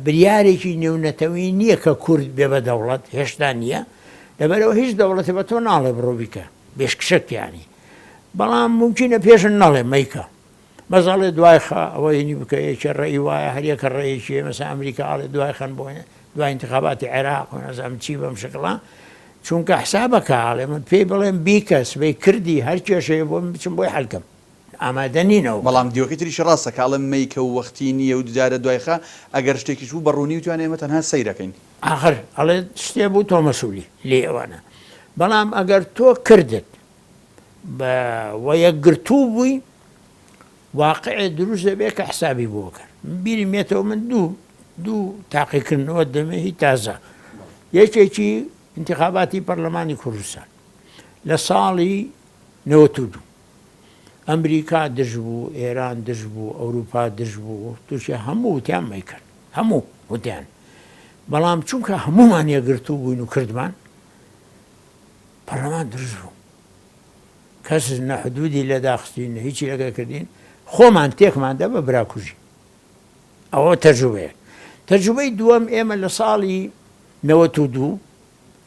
بریارێکی نێونەتەوەیی نییە کە کورد بێ بە دەوڵەت هێشتا نییە لەبەرئەوە هیچ دەوڵەتێ بە تۆ ناڵێ بڕۆ بیکە بێشکشک یانی بەڵام مومکینە پێشن نەڵێ مەیکە بەس ئەڵێ دوای خە ئەوە هینی بکە یەکێ ڕێی وایە هەریەکە ڕێیەکی هەیە مەسەلەن ئەمریکا ئەڵێ دوای خەن بۆ دوای انتخاباتی عێراق و نازانم چی بەم شکڵە چونکە حسابەکە ئەڵێ من پێی بڵێم بیکە سبەی کردی هەر کێشەیە بۆ من بچم بۆی حەلکەم ئامادە نین ئەوە بکەن. بەڵام دیوەکەی تریشی ڕاستە کە ئەڵێم مەیکە و وەختی نییە و جارە دوای خە ئەگەر شتێکیش بوو بە ڕوونی وتویانە ئێمە تەنها سەیرەکەین. ئاخر ئەڵێ شتێ بوو تۆ مەسولی لێی ئەوانە بەڵام ئەگەر تۆ کردت بە وە یەکگرتوو بووی واقعێ دروست دەبێ کە حسابی بۆ بکەن من بیرم یەتەوە من دوو دوو تاقیکردنەوە دەمێ هی تازە یەکێکی انتخاباتی پەرلەمانی کوردستان لە ساڵی 92. ئەمریکا دژ بوو، ئێران دژ بوو، ئەوروپا دژ بوو، تورکیا هەموو وتیان مەیکەن، هەموو وتیان. بەڵام چونکە هەموومان یەکگرتوو بووین و کردمان، پەرلەمان دروست بوو. کەس نە حدودی لێ داخستین نە هیچی لەگەڵ کردین، خۆمان تێکمان دا بە براکوژی. ئەوە تەجروبەیەک. تەجروبەی دووەم ئێمە لە ساڵی 92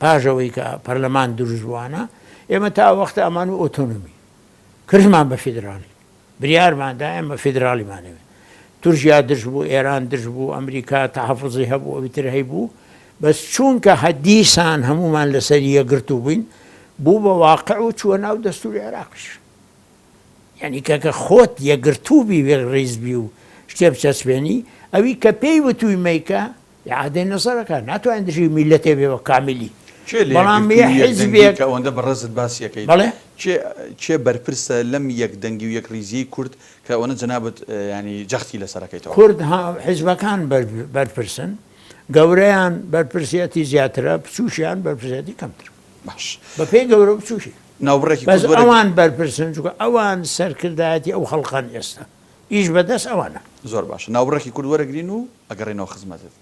پاش ئەوەی کە پەرلەمان دروست بووانە، ئێمە تا ئەو وەختە ئەمان و ئۆتۆنۆمی کردمان بە فیدراڵی. بریارمان دا ئێمە فیدراڵیمان ئەوێ. تورکیا دژ بوو، ئێران دژ بوو، ئەمریکا تەحەفوزی هەبوو، ئەوی تر هەیبوو. بەس چوونکە هە دیسان هەموومان لەسەری یەکگرتوو بووین، بوو بە واقع و چووە ناو دەستووری عێراقیش. یانی کە کە خۆت یەکگرتوو بی و یەکڕیز بی و شتێ بچەسپێنی، ئەوی کە پێی وتووی مەیکە، ئیعادەی نەزەر ئەکا. ناتوانێ دژی میللەتێ بێ بە کامیلی. کێ لە بەڵام یە یەکگرتووی و یەکدەنگی حیزبێک کە ئەوەندە بەڕێزت باسی ئەکەیت، بەڵێ؟ کێ کێ بەرپرسە لەم یەکدەنگی و یەکڕیزییەی کورد کە ئەوەنە جەنابت یانی جەختی لەسەر ئەکەیتەوە؟ کورد ها حیزبەکان بەرپرسن، گەورەیان بەرپرسیەتی زیاترە، بچووکیان بەرپرسیەتی کەمترە. باش. بەپێی گەورە و بچووکی. ناوبڕێکی بەس کورد وەرەگرین. ئەوان بەرپرسن چونکە ئەوان سەرکردایەتی ئەو خەڵقەن ئێستا. ئیش بەدەست ئەوانە. زۆر باشە ناوبڕێکی کورت وەرەگرین و ئەگەڕێینەوە خزمەتت.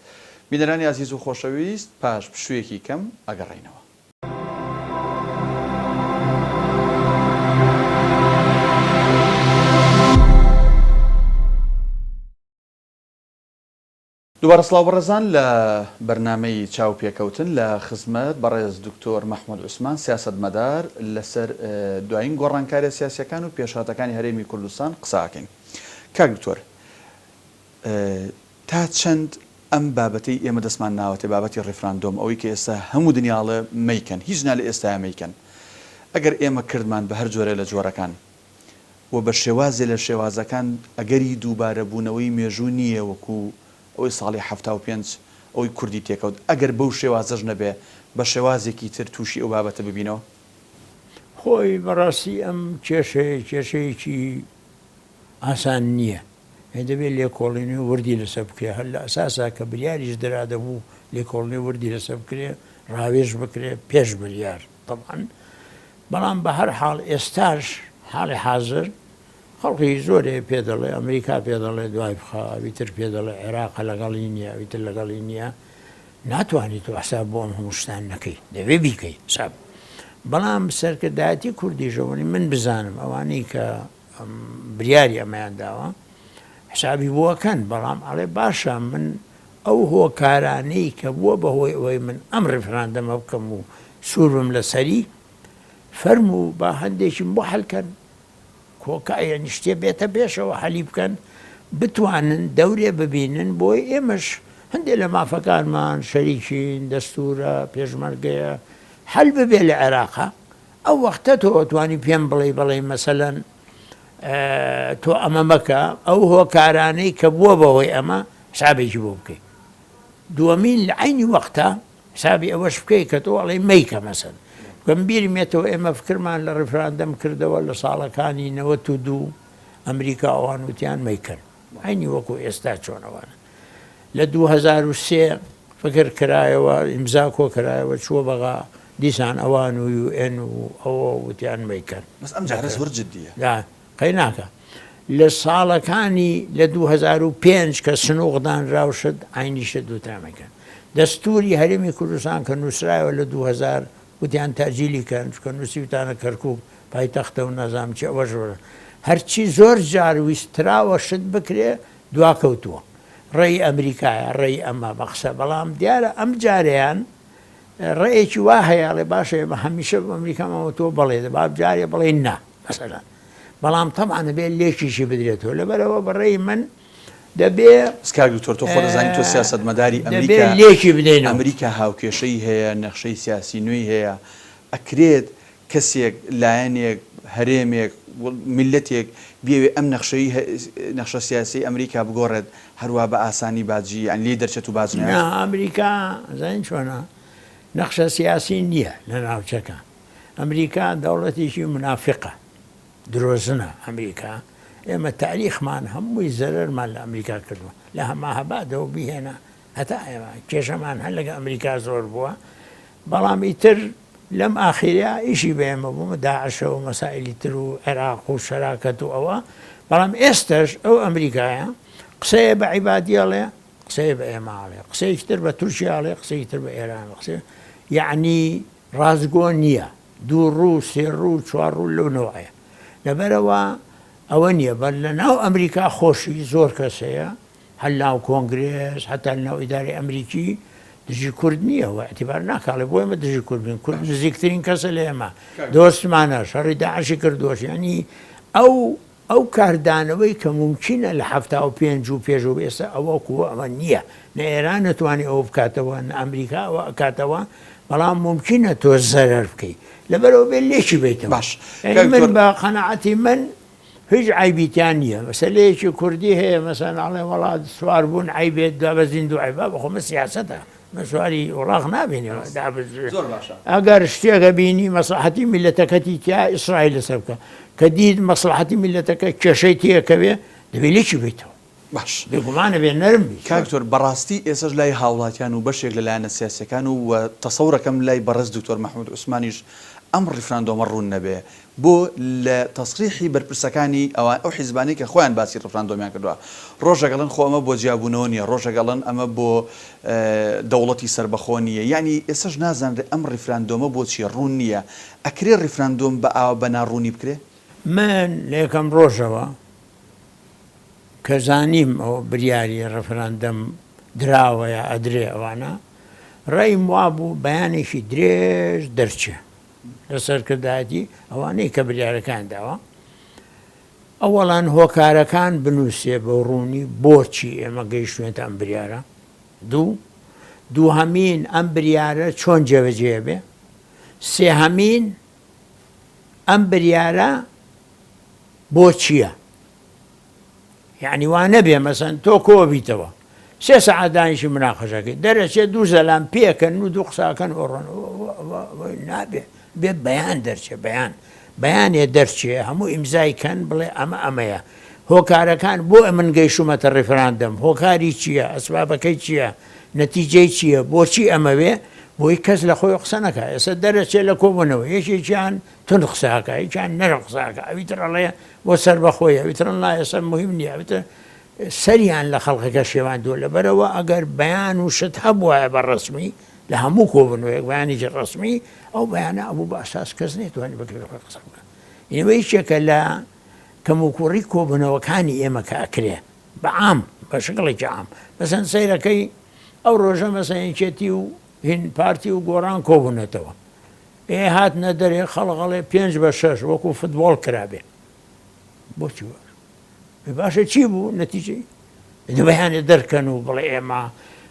بینەرانی ئازیز و خۆشەویست پاش پشوویەکی کەم ئەگەڕێینەوە. دووبارە سڵاو بەڕێزان لە بەرنامەی چاوپێکەوتن لە خزمەت بەڕێز دکتۆر مەحمود عوسمان سیاسەتمەدار لەسەر دوایین گۆڕانکاریە سیاسیەکان و پێشهاتەکانی هەرێمی کوردستان قسە ئەکەین. کاک دکتۆر تا چەند ئەم بابەتەی ئێمە دەستمان ناوەتێ بابەتی ڕیفراندۆم ئەوەی کە ئێستا هەموو دنیا ئەڵێ مەیکەن هیچ نا لە ئێستایا مەیکەن ئەگەر ئێمە کردمان بە هەر جۆرێ لە جۆرەکان و بە شێوازێ لە شێوازەکان ئەگەری دووبارە بوونەوەی مێژوو نییە وەکو ئەوەی ساڵی 75 ئەوەی کوردی تێکەوت ئەگەر بەو شێوازەش نەبێ بە شێوازێکی تر تووشی ئەو بابەتە ببینەوە؟ خۆی بەڕاستی ئەم کێشەیە کێشەیەکی ئاسان نییە یانی دەبێت لێکۆڵینەوەی وردی لەسەر بکرێ هەر لە ئەساسا کە بریاریش درا دەبوو لێکۆڵینەوەی وردی لەسەر بکرێ ڕاوێژ بکرێ پێش بریار تەبعەن بەڵام بە هەر حاڵ ئێستاش حاڵی حازر خەڵکی زۆرێ پێ دەڵێ ئەمریکا پێ دەڵێ دوای بخە ئەوی تر پێ دەڵێ عێراقە لەگەڵی نییە ئەوی تر لەگەڵی نییە ناتوانانی تۆ حساب بۆ ئەم هەموو شتان نەکەی دەبێ بیکەی حساب بەڵام سەرکردایەتی کوردیشەوەنی من بزانم ئەوانەی کە بریاری ئەمەیان داوە حسابی بۆ ئەکەن بەڵام ئەڵێ باشە من ئەو هۆکارانەی کە بووە بەهۆی ئەوەی من ئەم ڕیفراندەمە بکەم و سوور بم لەسەری فەرموو با هەندێکیم بۆ حەل کەن کۆکا یعنی شتێ بێتە پێشەوە حەلی بکەن بتوانن دەورێ ببینن بۆی ئێمەش هەندێک لە مافەکانمان شەریکین دەستورە پێشمەرگەیە حەل ببێ لە عێراقا ئەو وەختە تۆ ئەتوانی پێم بڵێی بەڵێ مەسەلەن تۆ ئەمە مەکە ئەو هۆکارانەی کە بووە بەهۆی ئەمە حسابێکی بۆ بکەی دووەمین لە عینی وەختە حسابی ئەوەش بکەی کە تۆ ئەڵێ مەیکە مەسەن بکەم بیرمێتەوە ئێمە فکرمان لە ڕیفراندەم کردەوە لە ساڵەکانی 92 ئەمریکا ئەوان وتیان مەیکەن عینی وەکو ئێستا چۆنەوانە لە 2003 فکر کرایەوە، ئیمزا کۆ کرایەوە، چووە بەغا، دیسان ئەوان و یو ئێن و ئەوە وتیان مەیکەن. بەس ئەم جارە زۆر جدییە. نا، قەی ناکا. لە ساڵەکانی لە 2005 کە سنووق دانرا و شت، عەینی شت وترا مەیکەن. دەستووری هەرێمی کوردستان کە نووسرایەوە لە 2000 وتیان تەئجیلی کەن، چونکە نووسیوتانە کەرکووک پایتەختە و نازانم چی، ئەوەش هەرچی زۆر جار ویستراوە شت بکرێ دواکەوتووە. ڕێی ئەمریکایە ڕێی ئەمە بە قسە بەڵام دیارە ئەم جارەیان ڕێیەکی وا هەیە ئەڵێ باشە ئێمە هەمیشە بە ئەمریکامان وتووە بەڵێ دەبا جارێ بڵێین نا مەسەلەن بەڵام تەبعەن دەبێ لێکیشی بدرێتەوە لەبەرئەوە بە ڕێی من دەبێ بەس کاک دکتۆر تۆ خۆ دەزانی تۆ سیاسەتمەداری دەبێ ئەمریکا لێکی بدەینەوە. ئەمریکا هاوکێشەی هەیە نەخشەی سیاسی نوێی هەیە ئەکرێت کەسێک، لایەنێک، هەرێمێک، میللەتێک بیەوێ ئەم نەخشەی نەخشە سیاسیەی ئەمریکا بگۆڕێت هەروا بە ئاسانی باجی یانی لێی دەرچێت و باج نا نایەت؟ ئەمریکا ئەزانی چۆنە نەخشە سیاسی نیە لە ناوچەکە ئەمریکا دەوڵەتێکی مونافیقە درۆزنە ئەمریکا ئێمە تاریخمان هەمووی زەرەرمان لە ئەمریکا کردوە لە هەماهەبادەوە بیهێنە هەتا ئێمە کێشەمان هەر لەگە ئەمریکا زۆر بووە بەڵام ئیتر. لەم ئاخیرە ئیشی بە ئێمە بوو داعشە و مەسائلی تر و عێراق و شەراکەت و ئەوە بەڵام ئێستەش ئەو ئەمریکایە قسەیە بە عیبادی ئەڵێ قسەیە بە ئێمە ئەڵێ قسەیەکی تر بە تورکیا ئەڵێ قسەیەکی تر بە ئێران قسەیە یەعنی ڕاستگۆ نییە دوو ڕوو سێ ڕوو چوار ڕوو لەو نەوعەیە لەبەرئەوە ئەوە نییە بەل لە ناو ئەمریکا خۆشی زۆر کەس هەیە هەر ناو کۆنگرێس هەتا لە ناو ئیدارەی ئەمریکی دژی کورد نییە و اعتبار ناکاڵێ بۆ ئێمە دژی کورد بین کورد نزیکترین کەسە لە ئێمە دۆستمانە شەڕی داعشی کردووە یعنی ئەو ئەو کاردانەوەی کە مومکینە لە 75 و پێش و ئێستا ئەوە کووە ئەوە نییە نە ئێران نەتوانێت ئەوە بکاتەوە نە ئەمریکا ئەوە ئەکاتەوە بەڵام مومکینە تۆ زەرەر بکەی لەبەرئەوە بێ لێکی بەیتەوە باش یعنی کاک من دکتۆر بە قەناعەتی من هیچ عەیبی تیا نییە مەسەلەیەکی کوردی هەیە مەسەن ئەڵێ وەڵا سوار بوون عەیبێت دابەزین دوو عەیبە بەخۆ من سیاسەتە من سواری وڵاخ نابینێ زۆر باشە ئەگەر شتێکە بینی مەسڵەحەتی میلەتەکەتی تیا ئیسرائیل لەسەر بکە کە دیت مەسڵەحەتی میلەتەکە کێشەی تێکەوێ دەبێ لێکی بیتەوە باش. بێگومان ئەبێ نەرم بی. کاک دکتۆر بەڕاستی ئێستاش لای هاوڵاتیان و بەشێک لە لایەنە سیاسیەکان و وە تەسەورەکەم لای بەڕێز دکتۆر مەحمود عوسمانیش ئەم ڕیفراندۆمە ڕوون نەبێ بۆ لە تەسریحی بەرپرسەکانی ئەوان ئەو حیزبانەی کە خۆیان باسی ڕیفراندۆمیان کردوە ڕۆژێک ئەڵێن خۆ ئەمە بۆ جیابوونەوە نیە ڕۆژێک ئەڵێن ئەمە بۆ دەوڵەتی سەربەخۆ نیە یەعنی ئێستاش نازانرێ ئەم ڕیفراندۆمە بۆ چیە ڕوون نیە ئەکرێ ڕیفراندۆم بە ئاوا بە ناڕوونی بکرێ؟ من لە یەکەم ڕۆژەوە کە زانیم ئەوە بریاری ڕفراندەم دراوە یا ئەدرێ ئەوانە ڕەیم وابوو بەیانێکی درێژ دەرچێ لە سەرکردایەتی ئەوانەی کە بریارەکان داوە ئەوەڵان هۆکارەکان بنووسێ بە ڕوونی بۆچی ئێمە گەیشتوێنتە ئەم بریارە دوو دووهەمین ئەم بریارە چۆن جێبەجێ بێ سێهەمین ئەم بریارە بۆ چییە؟ یەعنی وا نەبێ مەسەن تۆ کۆ بیتەوە سێ سەعات دانیشی مناقەشەکەی دەرەچێ دوو زەلام پێکەن و دوو قساکەن ئۆڕۆن نابێ بێ بەیان دەرچێ بەیان بەیانێ دەرچێ هەموو ئیمزای کەن بڵێ ئەمە ئەمەیە هۆکارەکان بۆ ئەمن گەیشتومەتە ڕیفراندەم هۆکاری چییە ئەسبابەکەی چییە نەتیجەی چییە بۆچی ئەمەوێ بۆی کەس لە خۆی قسە نەکا ئێستا دەرەچێ لە کۆبوونەوە یەکێکیان توند قسە ئەکا یەکیان نەرم قسە ئەکا ئەوی تر ئەڵێ بۆ سەربەخۆیە ئەوی تر نا ئێستا مهم نییە ئەوی تر سەریان لە خەڵکەکە شێواندووە لەبەرەوە ئەگەر بەیان و شت هەبوایە بە ڕەسمی لە هەموو کۆبوونەوەیەک بەیانێکی ڕەسمی ئەو بەیانە ئەبوو بە ئەساس کەس نەیتوانی بە کەفی خۆی قسە بکا ئێمە یەکێکە لە کەموکوڕی کۆبوونەوەکانی ئێمە کە ئەکرێ بە عام بە شکڵێکی عام مەسەن سەیرەکەی ئەو ڕۆژە مەسەن یەکێتی و هین پارتی و گۆڕان کۆبوونەتەوە ئێ هاتنە دەرێ خەڵک ئەڵێ پێنج بە شەش وەکو فتبۆڵ کرابێ بۆچی وا ئێ باشە چی بوو نەتیجەی دەبەیانێ دەرکەن و بڵێ ئێمە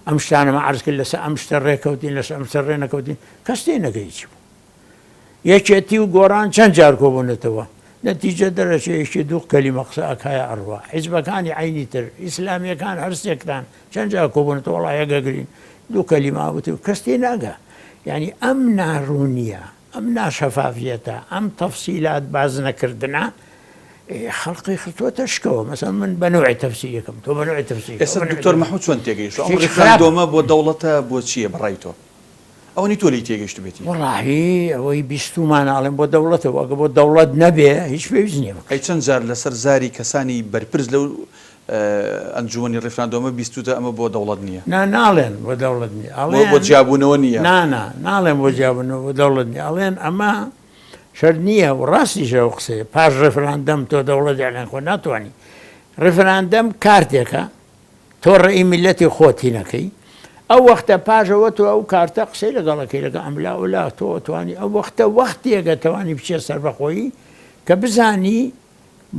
ئەم شتانەمە عەرز کرد لەسەر ئەم شتە ڕێکەوتین لەسەر ئەم شتە ڕێ نەکەوتین کەس تێ نەگەی چی بوو یەکێتی و گۆڕان چەند جار کۆبوونەتەوە نەتیجە دەرەچێ یەکی دوو کەلیمە قسە ئەکایە ئەڕوا حیزبەکانی عەینی تر ئیسلامیەکان هەر سێکتان چەند جار کۆبوونەتەوە وەڵا یەک ئەگرین دوو کەلیمە وتی و کەس تێ ناگا یانی ئەم ناڕوونیە ئەم ناشەفافیەتە ئەم تەفسیلات باز نەکردنە خەڵقی خستووەتە شکەوە مەسەن من بە نەوعی تەفسیرەکەم تۆ بە نەوعی تەفسیر ئێستا دکتۆر مەحمود چۆن تێگەیشتووە ئەم ڕیفراندۆمە بۆ دەوڵەتە بۆ چییە بە ڕای تۆ ئەوەنی تۆ لێی تێگەیشتبێتی؟ وەڵاهی ئەوەی بیستوومانە ئەڵێن بۆ دەوڵەتە و ئەگە بۆ دەوڵەت نەبێ هیچ پێویست نییە بکرێ. ئەی چەند جار لەسەر زاری کەسانی بەرپرس لەو ئەنجوومەنی ڕیفراندۆمە بیستووتە ئەمە بۆ دەوڵەت نییە؟ نا ناڵێن بۆ دەوڵەت نییە ئەڵێن. بۆ جیابوونەوە نییە؟ نا نا ناڵێن بۆ جیابوونەوە بۆ دەوڵەت نییە ئەڵێن ئەمە شەرت نییە و ڕاستیشە ئەو قسەیە پاش ڕیفراندەم تۆ دەوڵەت ئیعلان خۆ ناتوانی ڕیفراندەم کارتێکە تۆ ڕەئی میللەتی خۆت هینەکەی ئەو وەختە پاش ئەوە تۆ ئەو کارتە قسەی لەگەڵ ئەکەی لەگەڵ ئەملا ئەولا تۆ ئەتوانی ئەو وەختە وەختێکە تەوانی بچێ سەربەخۆیی کە بزانی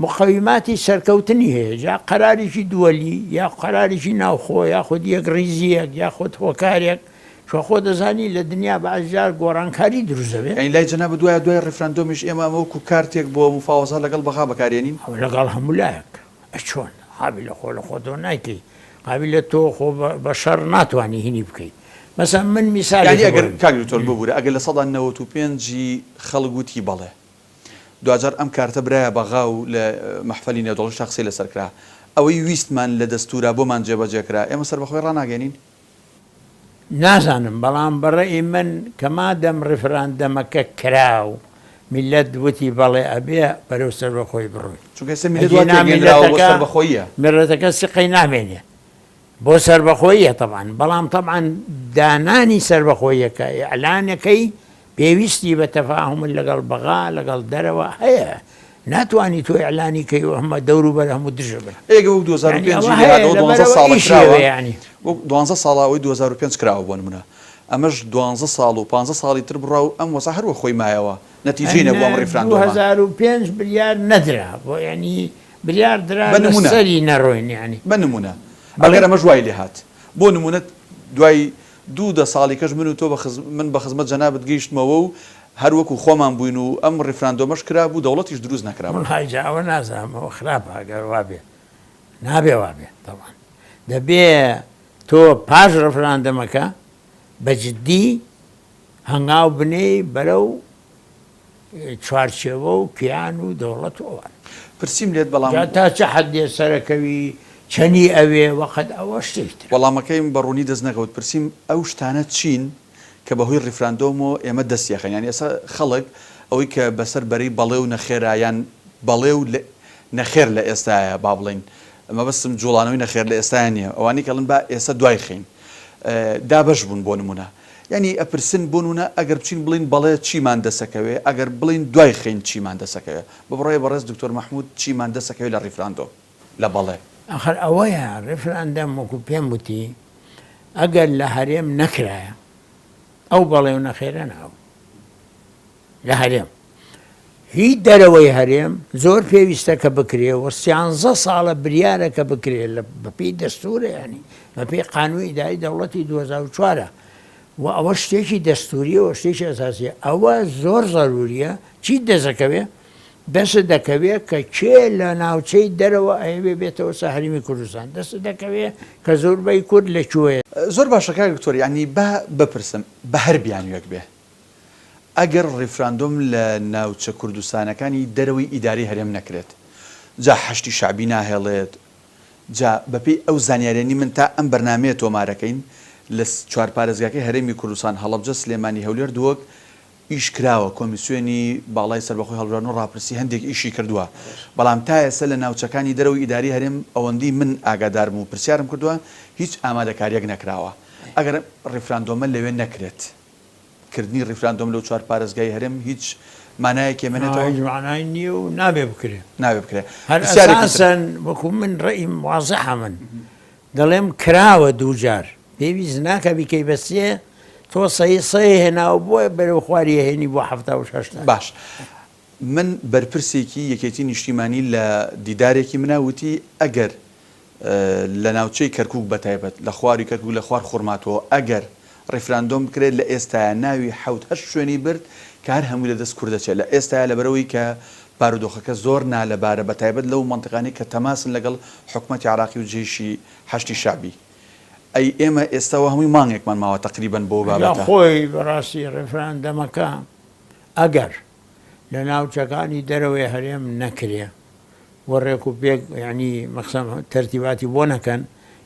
مقەویماتی سەرکەوتنی هەیە جا قەرارێکی دووەلی یا قەرارێکی ناوخۆ یاخود یەک ڕیزیەک یاخود هۆکارێک چۆ خۆ دەزانی لە دنیا بەعز جار گۆڕانکاری دروست دەبێ. یانی لای جەنابت وایە دوای ڕیفراندۆمیش ئێمە ئەمە وەکوو کارتێک بۆ موفاوەزات لەگەڵ بەغا بەکارێنین؟ لەگەڵ هەموو لایەک. ئەچۆن قابیلە خۆ لە خۆتەوە نایکەی قابیلە تۆ خۆ بە شەڕ ناتوانی هینی بکەی مەسەن من میسالێک یانی ئەگەر کاک دکتۆر ببورە ئەگەر 95% ی خەڵک وتی بەڵێ دواجار ئەم کارتە برایە بەغا و لە مەحفەلی نێودەوڵەتیشا قسەی لەسەر کرا ئەوەی ویستمان لە دەستورا بۆمان جێبەجێ کرا ئێمە سەربەخۆی ڕاناگەینین؟ نازانم بەڵام بە ڕەئی من کە مادەم ڕیفراندەمەکە کرا و میللەت وتی بەڵێ ئەبێ بەرەو سەربەخۆیی بڕۆین. چونکە ئێستا میللەت وا ئەگینا تێگەیەندراوە بۆ میللەتەکە سەربەخۆییە. میللەتەکە سیقەی نامێنێ بۆ سەربەخۆییە تەبعەن بەڵام تەبعەن دانانی سەربەخۆییەکە ئیعلانەکەی پێویستی بە تەفاهوم لەگەڵ بەغا لەگەڵ دەرەوە هەیە ناتوانی تۆ ئیعلانی کەی و هەمە دەوروبەر هەموو دژە بن. ئەی ئەگەر وەک دوو هەزار و یانی پێنج ئەوە ی لێهات هەیە ئەوە دوانزە لەبەرئەوە ساڵە ئیشی کراوە ئەوێ یانی. وەک دوانزە ساڵە ئەوەی 2005 کراوە بۆ نمونە ئەمەش دوانزە ساڵ و پانزە ساڵی تر بڕا و ئەم وەزعە هەر وەک خۆی مایەوە نەتیجەی نەبوو ئەم ئەنە ڕیفراندۆمە. 2005 بریار نەدرا بۆ یانی بریار درا بە نمونە لەسەری نەڕۆین یانی. بە نمونە بەڵێ. ئەگەر ئەمەش وای لێهات بۆ نمونە دوای دوو دە ساڵی کەش من و تۆ بە من بە خزمەت جەنابت گەیشتمەوە و هەر وەکو خۆمان بووین و ئەم ڕیفراندۆمەش کرابوو دەوڵەتیش دروست نەکرابوو. وەڵای جا ئەوە نازانم ئەوە خراپە ئەگەر وابێ نابێ وابێ تەبعەن دەبێ تۆ پاش ڕفراندەمەکە بە جدی هەنگاو بنێی بەرەو چوارچێوە و کیان و دەوڵەت و ئەوان. پرسیم لێت بەڵام. جا تا چ حەدێ سەرەکەوی چەنی ئەوێ وەقت ئەوە شتێکی ترە. وەڵامەکەیم بە ڕوونی دەست نەکەوت پرسیم ئەو شتانە چین کە بە هۆی ڕیفراندۆمەوە ئێمە دەستی ئەخەین یانی ئێستا خەڵک ئەوەی کە بەسەر بەرەی بەڵێ و نەخێرا یان بەڵێ و نەخێر لە ئێستایە با بڵێین مەبەستم جوڵانەوەی نەخێر لە ئێستایا نییە ئەوانەی کە ئەڵێن با ئێستا دوای خەین دابەش بوون بۆ نموونە یانی ئەپرسن بۆ نموونە ئەگەر بچین بڵێین بەڵێ چیمان دەسەکەوێ ئەگەر بڵێین دوای خەین چیمان دەسەکەوێ بە بڕوای بەڕێز دکتۆر مەحموود چیمان دەسەکەوێ لە ڕیفراندۆم لە بەڵێ؟ ئاخر ئەوەیە ڕیفراندەم وەکو پێم وتی ئەگەر لە هەرێم نەکرایە ئەو بەڵێ و نەخێرە نابوو لە هەرێم. هی دەرەوەی هەرێم زۆر پێویستە کە بکرێ و سیانزە ساڵە بریارە کە بکرێ لە بەپێی دەستورە یانی بەپێی قانونی ئیداری دەوڵەتی 2004 و ئەوە شتێکی دەستوریە و شتێکی ئەساسیە ئەوە زۆر زەروریە چیت دەسەکەوێ دەست دەکەوێ کە کێ لە ناوچەی دەرەوە ئەیەوێ بێتەوە سەر هەرێمی کوردستان دەست دەکەوێ کە زۆربەی کورد لە کوێیە. زۆر باشە کاک دکتۆر یانی با بپرسم بە هەر بیانویەک بێ ئەگەر ڕیفراندۆم لە ناوچە کوردستانەکانی دەرەوەی ئیدارەی هەرێم نەکرێت جا حەشدی شەعبی ناهێڵێت جا بەپێی ئەو زانیاریانەی من تا ئەم بەرنامەیە تۆمارەکەین لە چوارپارێزگاکەی هەرێمی کوردستان هەڵەبجە سلێمانی هەولێر دهۆک ئیش کراوە کۆمیسیۆنی باڵای سەربەخۆی هەڵبژاردن و ڕاپرسی هەندێک ئیشی کردووە بەڵام تا ئێستا لە ناوچەکانی دەرەوەی ئیدارەی هەرێم ئەوەندەی من ئاگادارم و پرسیارم کردووە هیچ ئامادەکاریەک نەکراوە ئەگەر ڕیفراندۆمە لەوێ نەکرێت کردنی ڕیفراندۆم لەو چوار پارێزگای هەرێم هیچ مانایەکی ئەمێنێتەوە؟ نا هیچ مانای نییە و نابێ بکرێ. نابێ بکرێ. هەر پرسیارێکی تر. ئەساسەن وەکوو من ڕەئیم وازحە من دەڵێم کراوە دوو جار پێویست ناکا بیکەی بە سێ تۆ سەی سێ هێناوە بۆ بەرەو خواری ئەهێنی بۆ حەفتا و هەشتا. باش من بەرپرسێکی یەکێتی نیشتیمانی لە دیدارێکی منا وتی ئەگەر لە ناوچەی کەرکوک بەتایبەت لە خواروی کەرکوک لە خوار خورماتووە ئەگەر ڕیفراندۆم بکرێت لە ئێستایا ناوی حەوت هەشت شوێنی برد کە هەر هەمووی لە دەست کورد دەچێت لە ئێستایا لەبەرئەوەی کە بارودۆخەکە زۆر نالەبارە بەتایبەت لەو مەنتیقانەی کە تەماسن لەگەڵ حکومەتی عراقی و جەیشی حەشدی شەعبی ئەی ئێمە ئێستا وا هەمووی مانگێکمان ماوە تەقریبەن بۆ جا بابەتە. خۆی بەڕاستی ڕیفراندەمەکە ئەگەر لە ناوچەکانی دەرەوەی هەرێم نەکرێ و ڕێک و پێک یانی مەخسەم تەرتیباتی بۆ نەکەن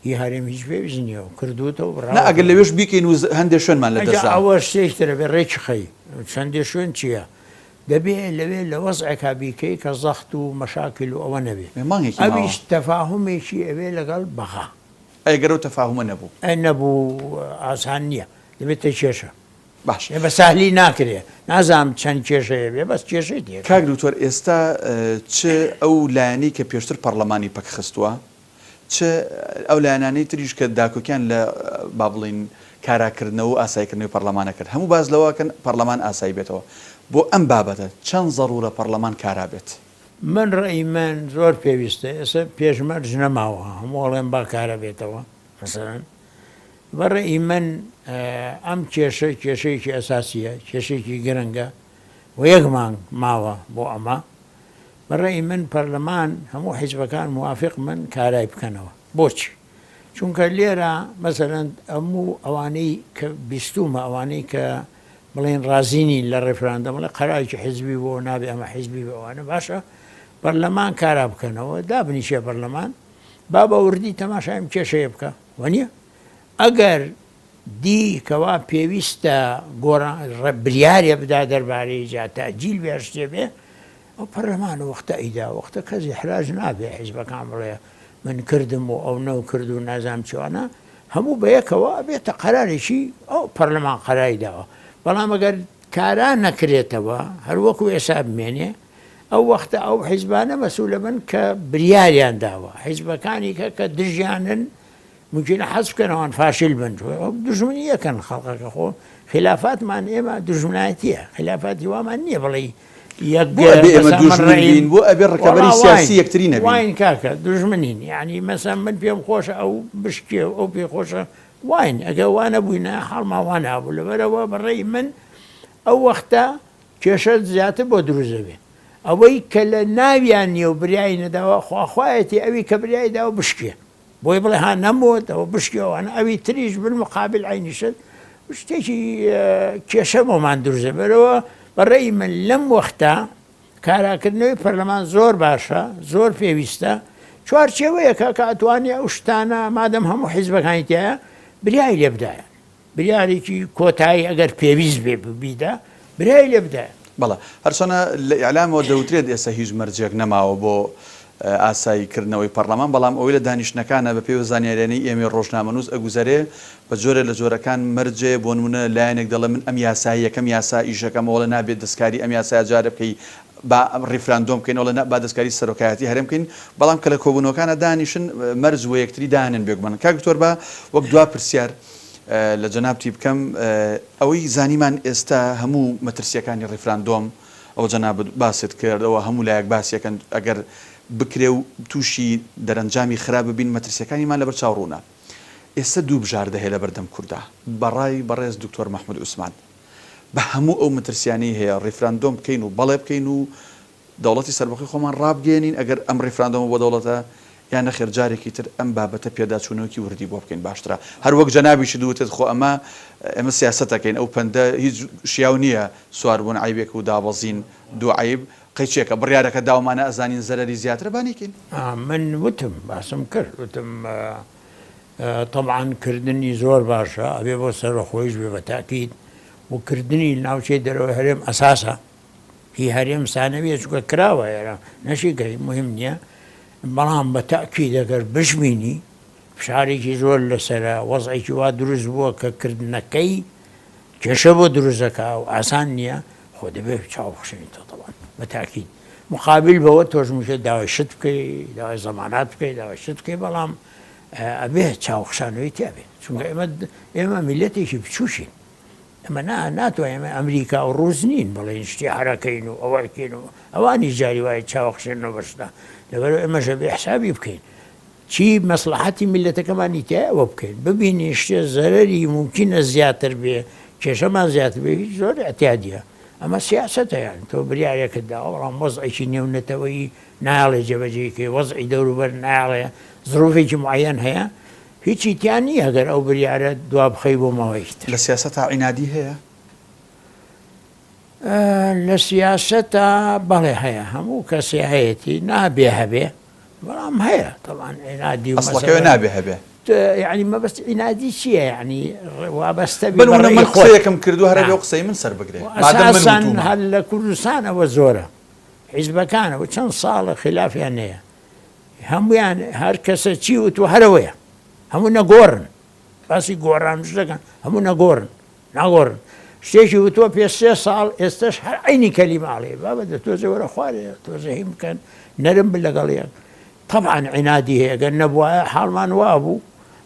هی هەرێم هیچ پێویست نییە و کردووتە و نا ئەگەر بڕاوەتەوە. لەوێش بیکەین و هەندێ شوێنمان لە ئەجا دەست دا. ئەوە شتێکی ترە بێ ڕێکی خەی چەندێ شوێن چییە دەبێ لەوێ لە وەزعێکا بیکەی کە زەخت و مەشاکیل و ئەوە نەبێ ئێ مانگێکی ماوە. ئەویش تەفاهومێکی ئەوێ لەگەڵ بەغا. ئەی گەر ئەو تەفاهومە نەبوو؟ ئەی نەبوو ئاسان نییە دەبێتە کێشە. باشە. بە سەهلی ناکرێ نازانم چەند کێشەیە بێ بەس کێشەی تێ. کاک دکتۆر ئێستا چ ئەو لایەنەی کە پێشتر پەڕلەمانی پەک خستووە چ ئەو لایەنانەی تریش کە داکۆکیان لە با بڵێین کاراکردنەوە و ئاساییکردنەوەی پەڕلەمانە کرد هەموو باس لەوە ئەکەن پەڕلەمان ئاسایی بێتەوە بۆ ئەم بابەتە چەند زەڕوورە پەڕلەمان کارا بێت؟ من ڕەئی من زۆر پێویستە ئێستا پێشمەرج نەماوە هەموو ئەڵێن با کارا بێتەوە مەسەلەن بە ڕەئی من ئەم کێشە کێشەیەکی ئەساسیە، کێشەیەکی گرنگە و یەک مانگ ماوە بۆ ئەمە. بە ڕەئی من پەرلەمان هەموو حیزبەکان موافق بن کارای بکەنەوە. بۆچی؟ چونکە لێرە مەسەلەن هەموو ئەوانەی کە بیستوومە ئەوانەی کە بڵێن ڕازی نین لە ڕێفراندەم بڵێ قەرارێکی حیزبی بۆ نابێ ئەمە حیزبی بێ ئەوانە باشە پەرلەمان کارا بکەنەوە دابنیشێ پەرلەمان با بە وردی تەماشای ئەم کێشەیە بکا وەنیە؟ ئەگەر. دی کەوا پێویستە گۆڕان بریارێ بدا دەربارەی جا تەئجیل بێ هەر شتێ بێ ئەو پەرلەمان وەختە ئەیدا وەختە کەس ئیحراج نابێ حیزبەکان بڵێ من کردم و ئەو نەو کرد و نازانم چیوانە هەموو بەیەکەوە ئەبێتە قەرارێکی ئەو پەرلەمان قەراری داوە بەڵام ئەگەر کارا نەکرێتەوە هەر وەکو ئێسا بمێنێ ئەو وەختە ئەو حیزبانە مەسولە بن کە بریاریان داوە حیزبەکانی کە کە دژیانن مومکینە حەز بکەن ئەوان فاشیل بن دوژمنی یەکەن خەڵقەکە خۆ خلافاتمان ئێمە دوژمنایەتیە خلافاتی وامان نییە بڵێ یەک بۆ ئەبێ ئێمە دوژمن بین بۆ ئەبێ ڕکەبەری سیاسی یەکتری نەبین واین کاکە دوژمنین یعنی مەسەن من پێم خۆشە ئەو بشکێ و ئەو پێ خۆشە واین ئەگە وا نەبووینە حاڵمان وا نابوو لەبەرەوە بەڕێی من ئەو وەختە کێشە زیاتر بۆ دروست دەبێ ئەوەی کە لە ناویان نییە و بریای نەداوە خواخوایەتی ئەوی کە بریای داوە بشکێ بۆی بڵێ ها نەموت ئەوە بشکێ ئەوانە ئەوی تریش بالمقابل عەینی شت شتێکی کێشە بۆمان دروست دەبێتەوە بە ڕێی من لەم وەختە کاراکردنەوەی پەرلەمان زۆر باشە زۆر پێویستە چوارچێوەیەکە کە ئەتوانێ ئەو شتانە مادەم هەموو حیزبەکانی تایە بریای لێ بدایە بریارێکی کۆتایی ئەگەر پێویست بێ بیدا بریای لێ بدایە. بەڵێ هەرچەنە لە ئیعلامەوە دەوترێت ئێستا هیچ مەرجێک نەماوە بۆ ئاسایی کردنەوەی پەڕلەمان، بەڵام ئەوەی لە دانیشتنەکانە بە پێی ئەو زانیاریانەی ئێمەی ڕۆژنامەنووس ئەگوزەرێ بە جۆرێ لە جۆرەکان مەرجێ بۆ نمونە لایەنێک دەڵێ من ئەم یاسایە یەکەم یاسا ئیشەکەم ئەوەڵێ نابێت دەستکاری ئەم یاسایە جارێ بکەی با ڕیفراندۆم بکەین ئەوڵێ نا با دەستکاری سەرۆکایەتی هەرێم بکەین بەڵام کە لە کۆبوونەوەکانا دانیشن مەرج وە یەکتری دانێن بێگومان کاک دکتۆر با وەک دوا پرسیار لە جەنابتی بکەم ئەوەی زانیمان ئێستا هەموو مەترسیەکانی ڕیفراندۆم ئەوە جەنابت باست کرد ئەوە هەموو لایەک باسی ئەکەن ئەگەر بکرێ و تووشی دەرەنجامی خراپ ببین مەترسیەکانیمان لەبەر چاو ڕوونە ئێستا دوو بژاردە هەیە لەبەردەم کوردا بەڕای بەڕێز دکتۆر مەحمود عوسمان بە هەموو ئەو مەترسیانەی هەیە ڕیفراندۆم بکەین و بەڵێ بکەین و دەوڵەتی سەربەخۆی خۆمان ڕابگەیەنین ئەگەر ئەم ڕیفراندۆمە بۆ دەوڵەتە یان نەخێر جارێکی تر ئەم بابەتە پێداچوونەوەکی وردی بۆ بکەین باشترە هەر وەک جەنابیشت وتت خۆ ئەمە ئێمە سیاسەت ئەکەین ئەو پەندە هیچ شیاو نییە سواربوون عەیبێک و دابەزین دوو عەیب قەیچێکە بڕیارەکە داومانە ئەزانین زەرەری زیاترە با نەیکەین. من وتم باسم کرد وتم تەبعەن کردنی زۆر باشە ئەبێ بۆ سەربەخۆیش بێ بە تاکید و کردنی ناوچەی دەرەوەی هەرێم ئەساسە هی هەرێم سانەویە چونکە کراوە ئێرە نەشی کەی مهم نییە بەڵام بە تاکید ئەگەر بشبینی فشارێکی زۆر لەسرە وەزعێکی وا دروست بووە کە کردنەکەی کێشە بۆ دروست دەکا و ئاسان نییە خۆ دەبێت چاو بخشێنیتەوە تەبعەن بە تاکید مقابل بەوە تۆش مشێت داوای شت بکەی داوای زەمانات بکەی داوای شت بکەی بەڵام ئەبێ چاوخشانەوەی تیا بێت چونکە ئێمە ئێمە میلەتێکی بچووکین ئەمە نا ناتوانین ئێمە ئەمریکا و ڕووس نین بڵێن شتی حرەکەین و ئەوەکەین و ئەوانی جاری وایە چاوەخشێنەوە بەشدا لەبەر ئێمەشە بێ حسابی بکەین چی مەسڵەحەتی میللەتەکەمانی تیایە ئەوە بکەین ببینین شتێ زەرەری مومکینە زیاتر بێ کێشەمان زیاتر بێ هیچ زۆر ئیعتیادیە ئەمە سیاسەتە یان تۆ بریارێکت داوە بەڵام وەزعێکی نێونەتەوەیی نایەڵێ جێبەجێی کەی وەزعی دەوروبەر نایەڵێ زروفێکی معەیەن هەیە هیچی تیا نییە گەر ئەو بریارە دوا بخەی بۆ ماوەیەکی تر. لە سیاسەتا عینادی هەیە؟ لە سیاسەتا بەڵێ هەیە هەموو کەسێ هەیەتی نابێ هەبێ بەڵام هەیە تەبعەن عینادی و ئەسڵەکەوێ نابێ هەبێ. یعنی مەبەست عینادی چییە یعنی وابەستە بی بە ڕەئی خۆت. من قسەیەکم کردووە هەر ئەبێ ئەو قسەی من سەر بگرێ مادەم من ئەساسەن وتوومە. هەر لە کوردستان ئەوە زۆرە حیزبەکانەوە چەند ساڵە خیلافیان هەیە هەموویان هەر کەسە چی وتووە هەر ئەوەیە هەموو نەگۆڕن باسی گۆڕان شتەکان هەموو نەگۆڕن ناگۆڕن شتێکی وتووە پێ سێ ساڵ ئێستش هەر عینی کەلیمە ئەڵێ بابە دە تۆزێ وەرە خوارێ تۆزێ هین بکەن نەرم بن لەگەڵ یەک طبعا عنادی هەیە گەر نەبوایە حاڵمان وابوو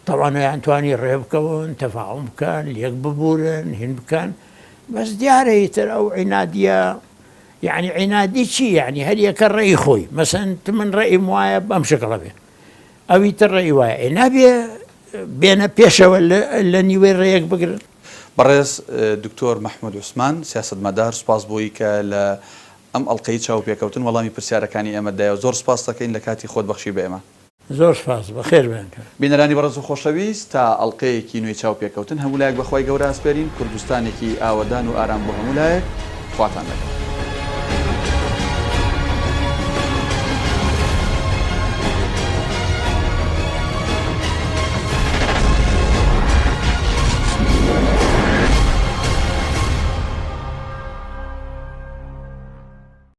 طبعا یان توانی ڕێ بکەون تەفاهم بکەن لێک ببورن هین بکەن بەس دیارە ئیتر ئەو عنادیە یعنی عنادی چی یعنی هەر یەکە ڕێی خۆی مەسەن من ڕێیم وایە بەم شکڵە بێ ئەوی تر ڕێی وایە ئێ نابێ بێنە پێشەوە لە نیوەی ڕێیەک بگرن. بەڕێز دکتۆر مەحمود عوسمان، سیاسەتمەدار، سوپاس بۆی کە لە ئەم ئەڵقەی چاوپێکەوتن وەڵامی پرسیارەکانی ئێمەت دایەوە. زۆر سوپاست دەکەین لە کاتی خۆت بەخشی بە ئێمە. زۆر سوپاس، بەخێر بێن. بینەرانی بەڕێز و خۆشەویست، تا ئەڵقەیەکی نوێی چاوپێکەوتن هەموو لایەک بە خوای گەورە ئەسپێرین، کوردستانێکی ئاوەدان و ئارام بۆ هەموو لایەک، خواتان لەگەڵ.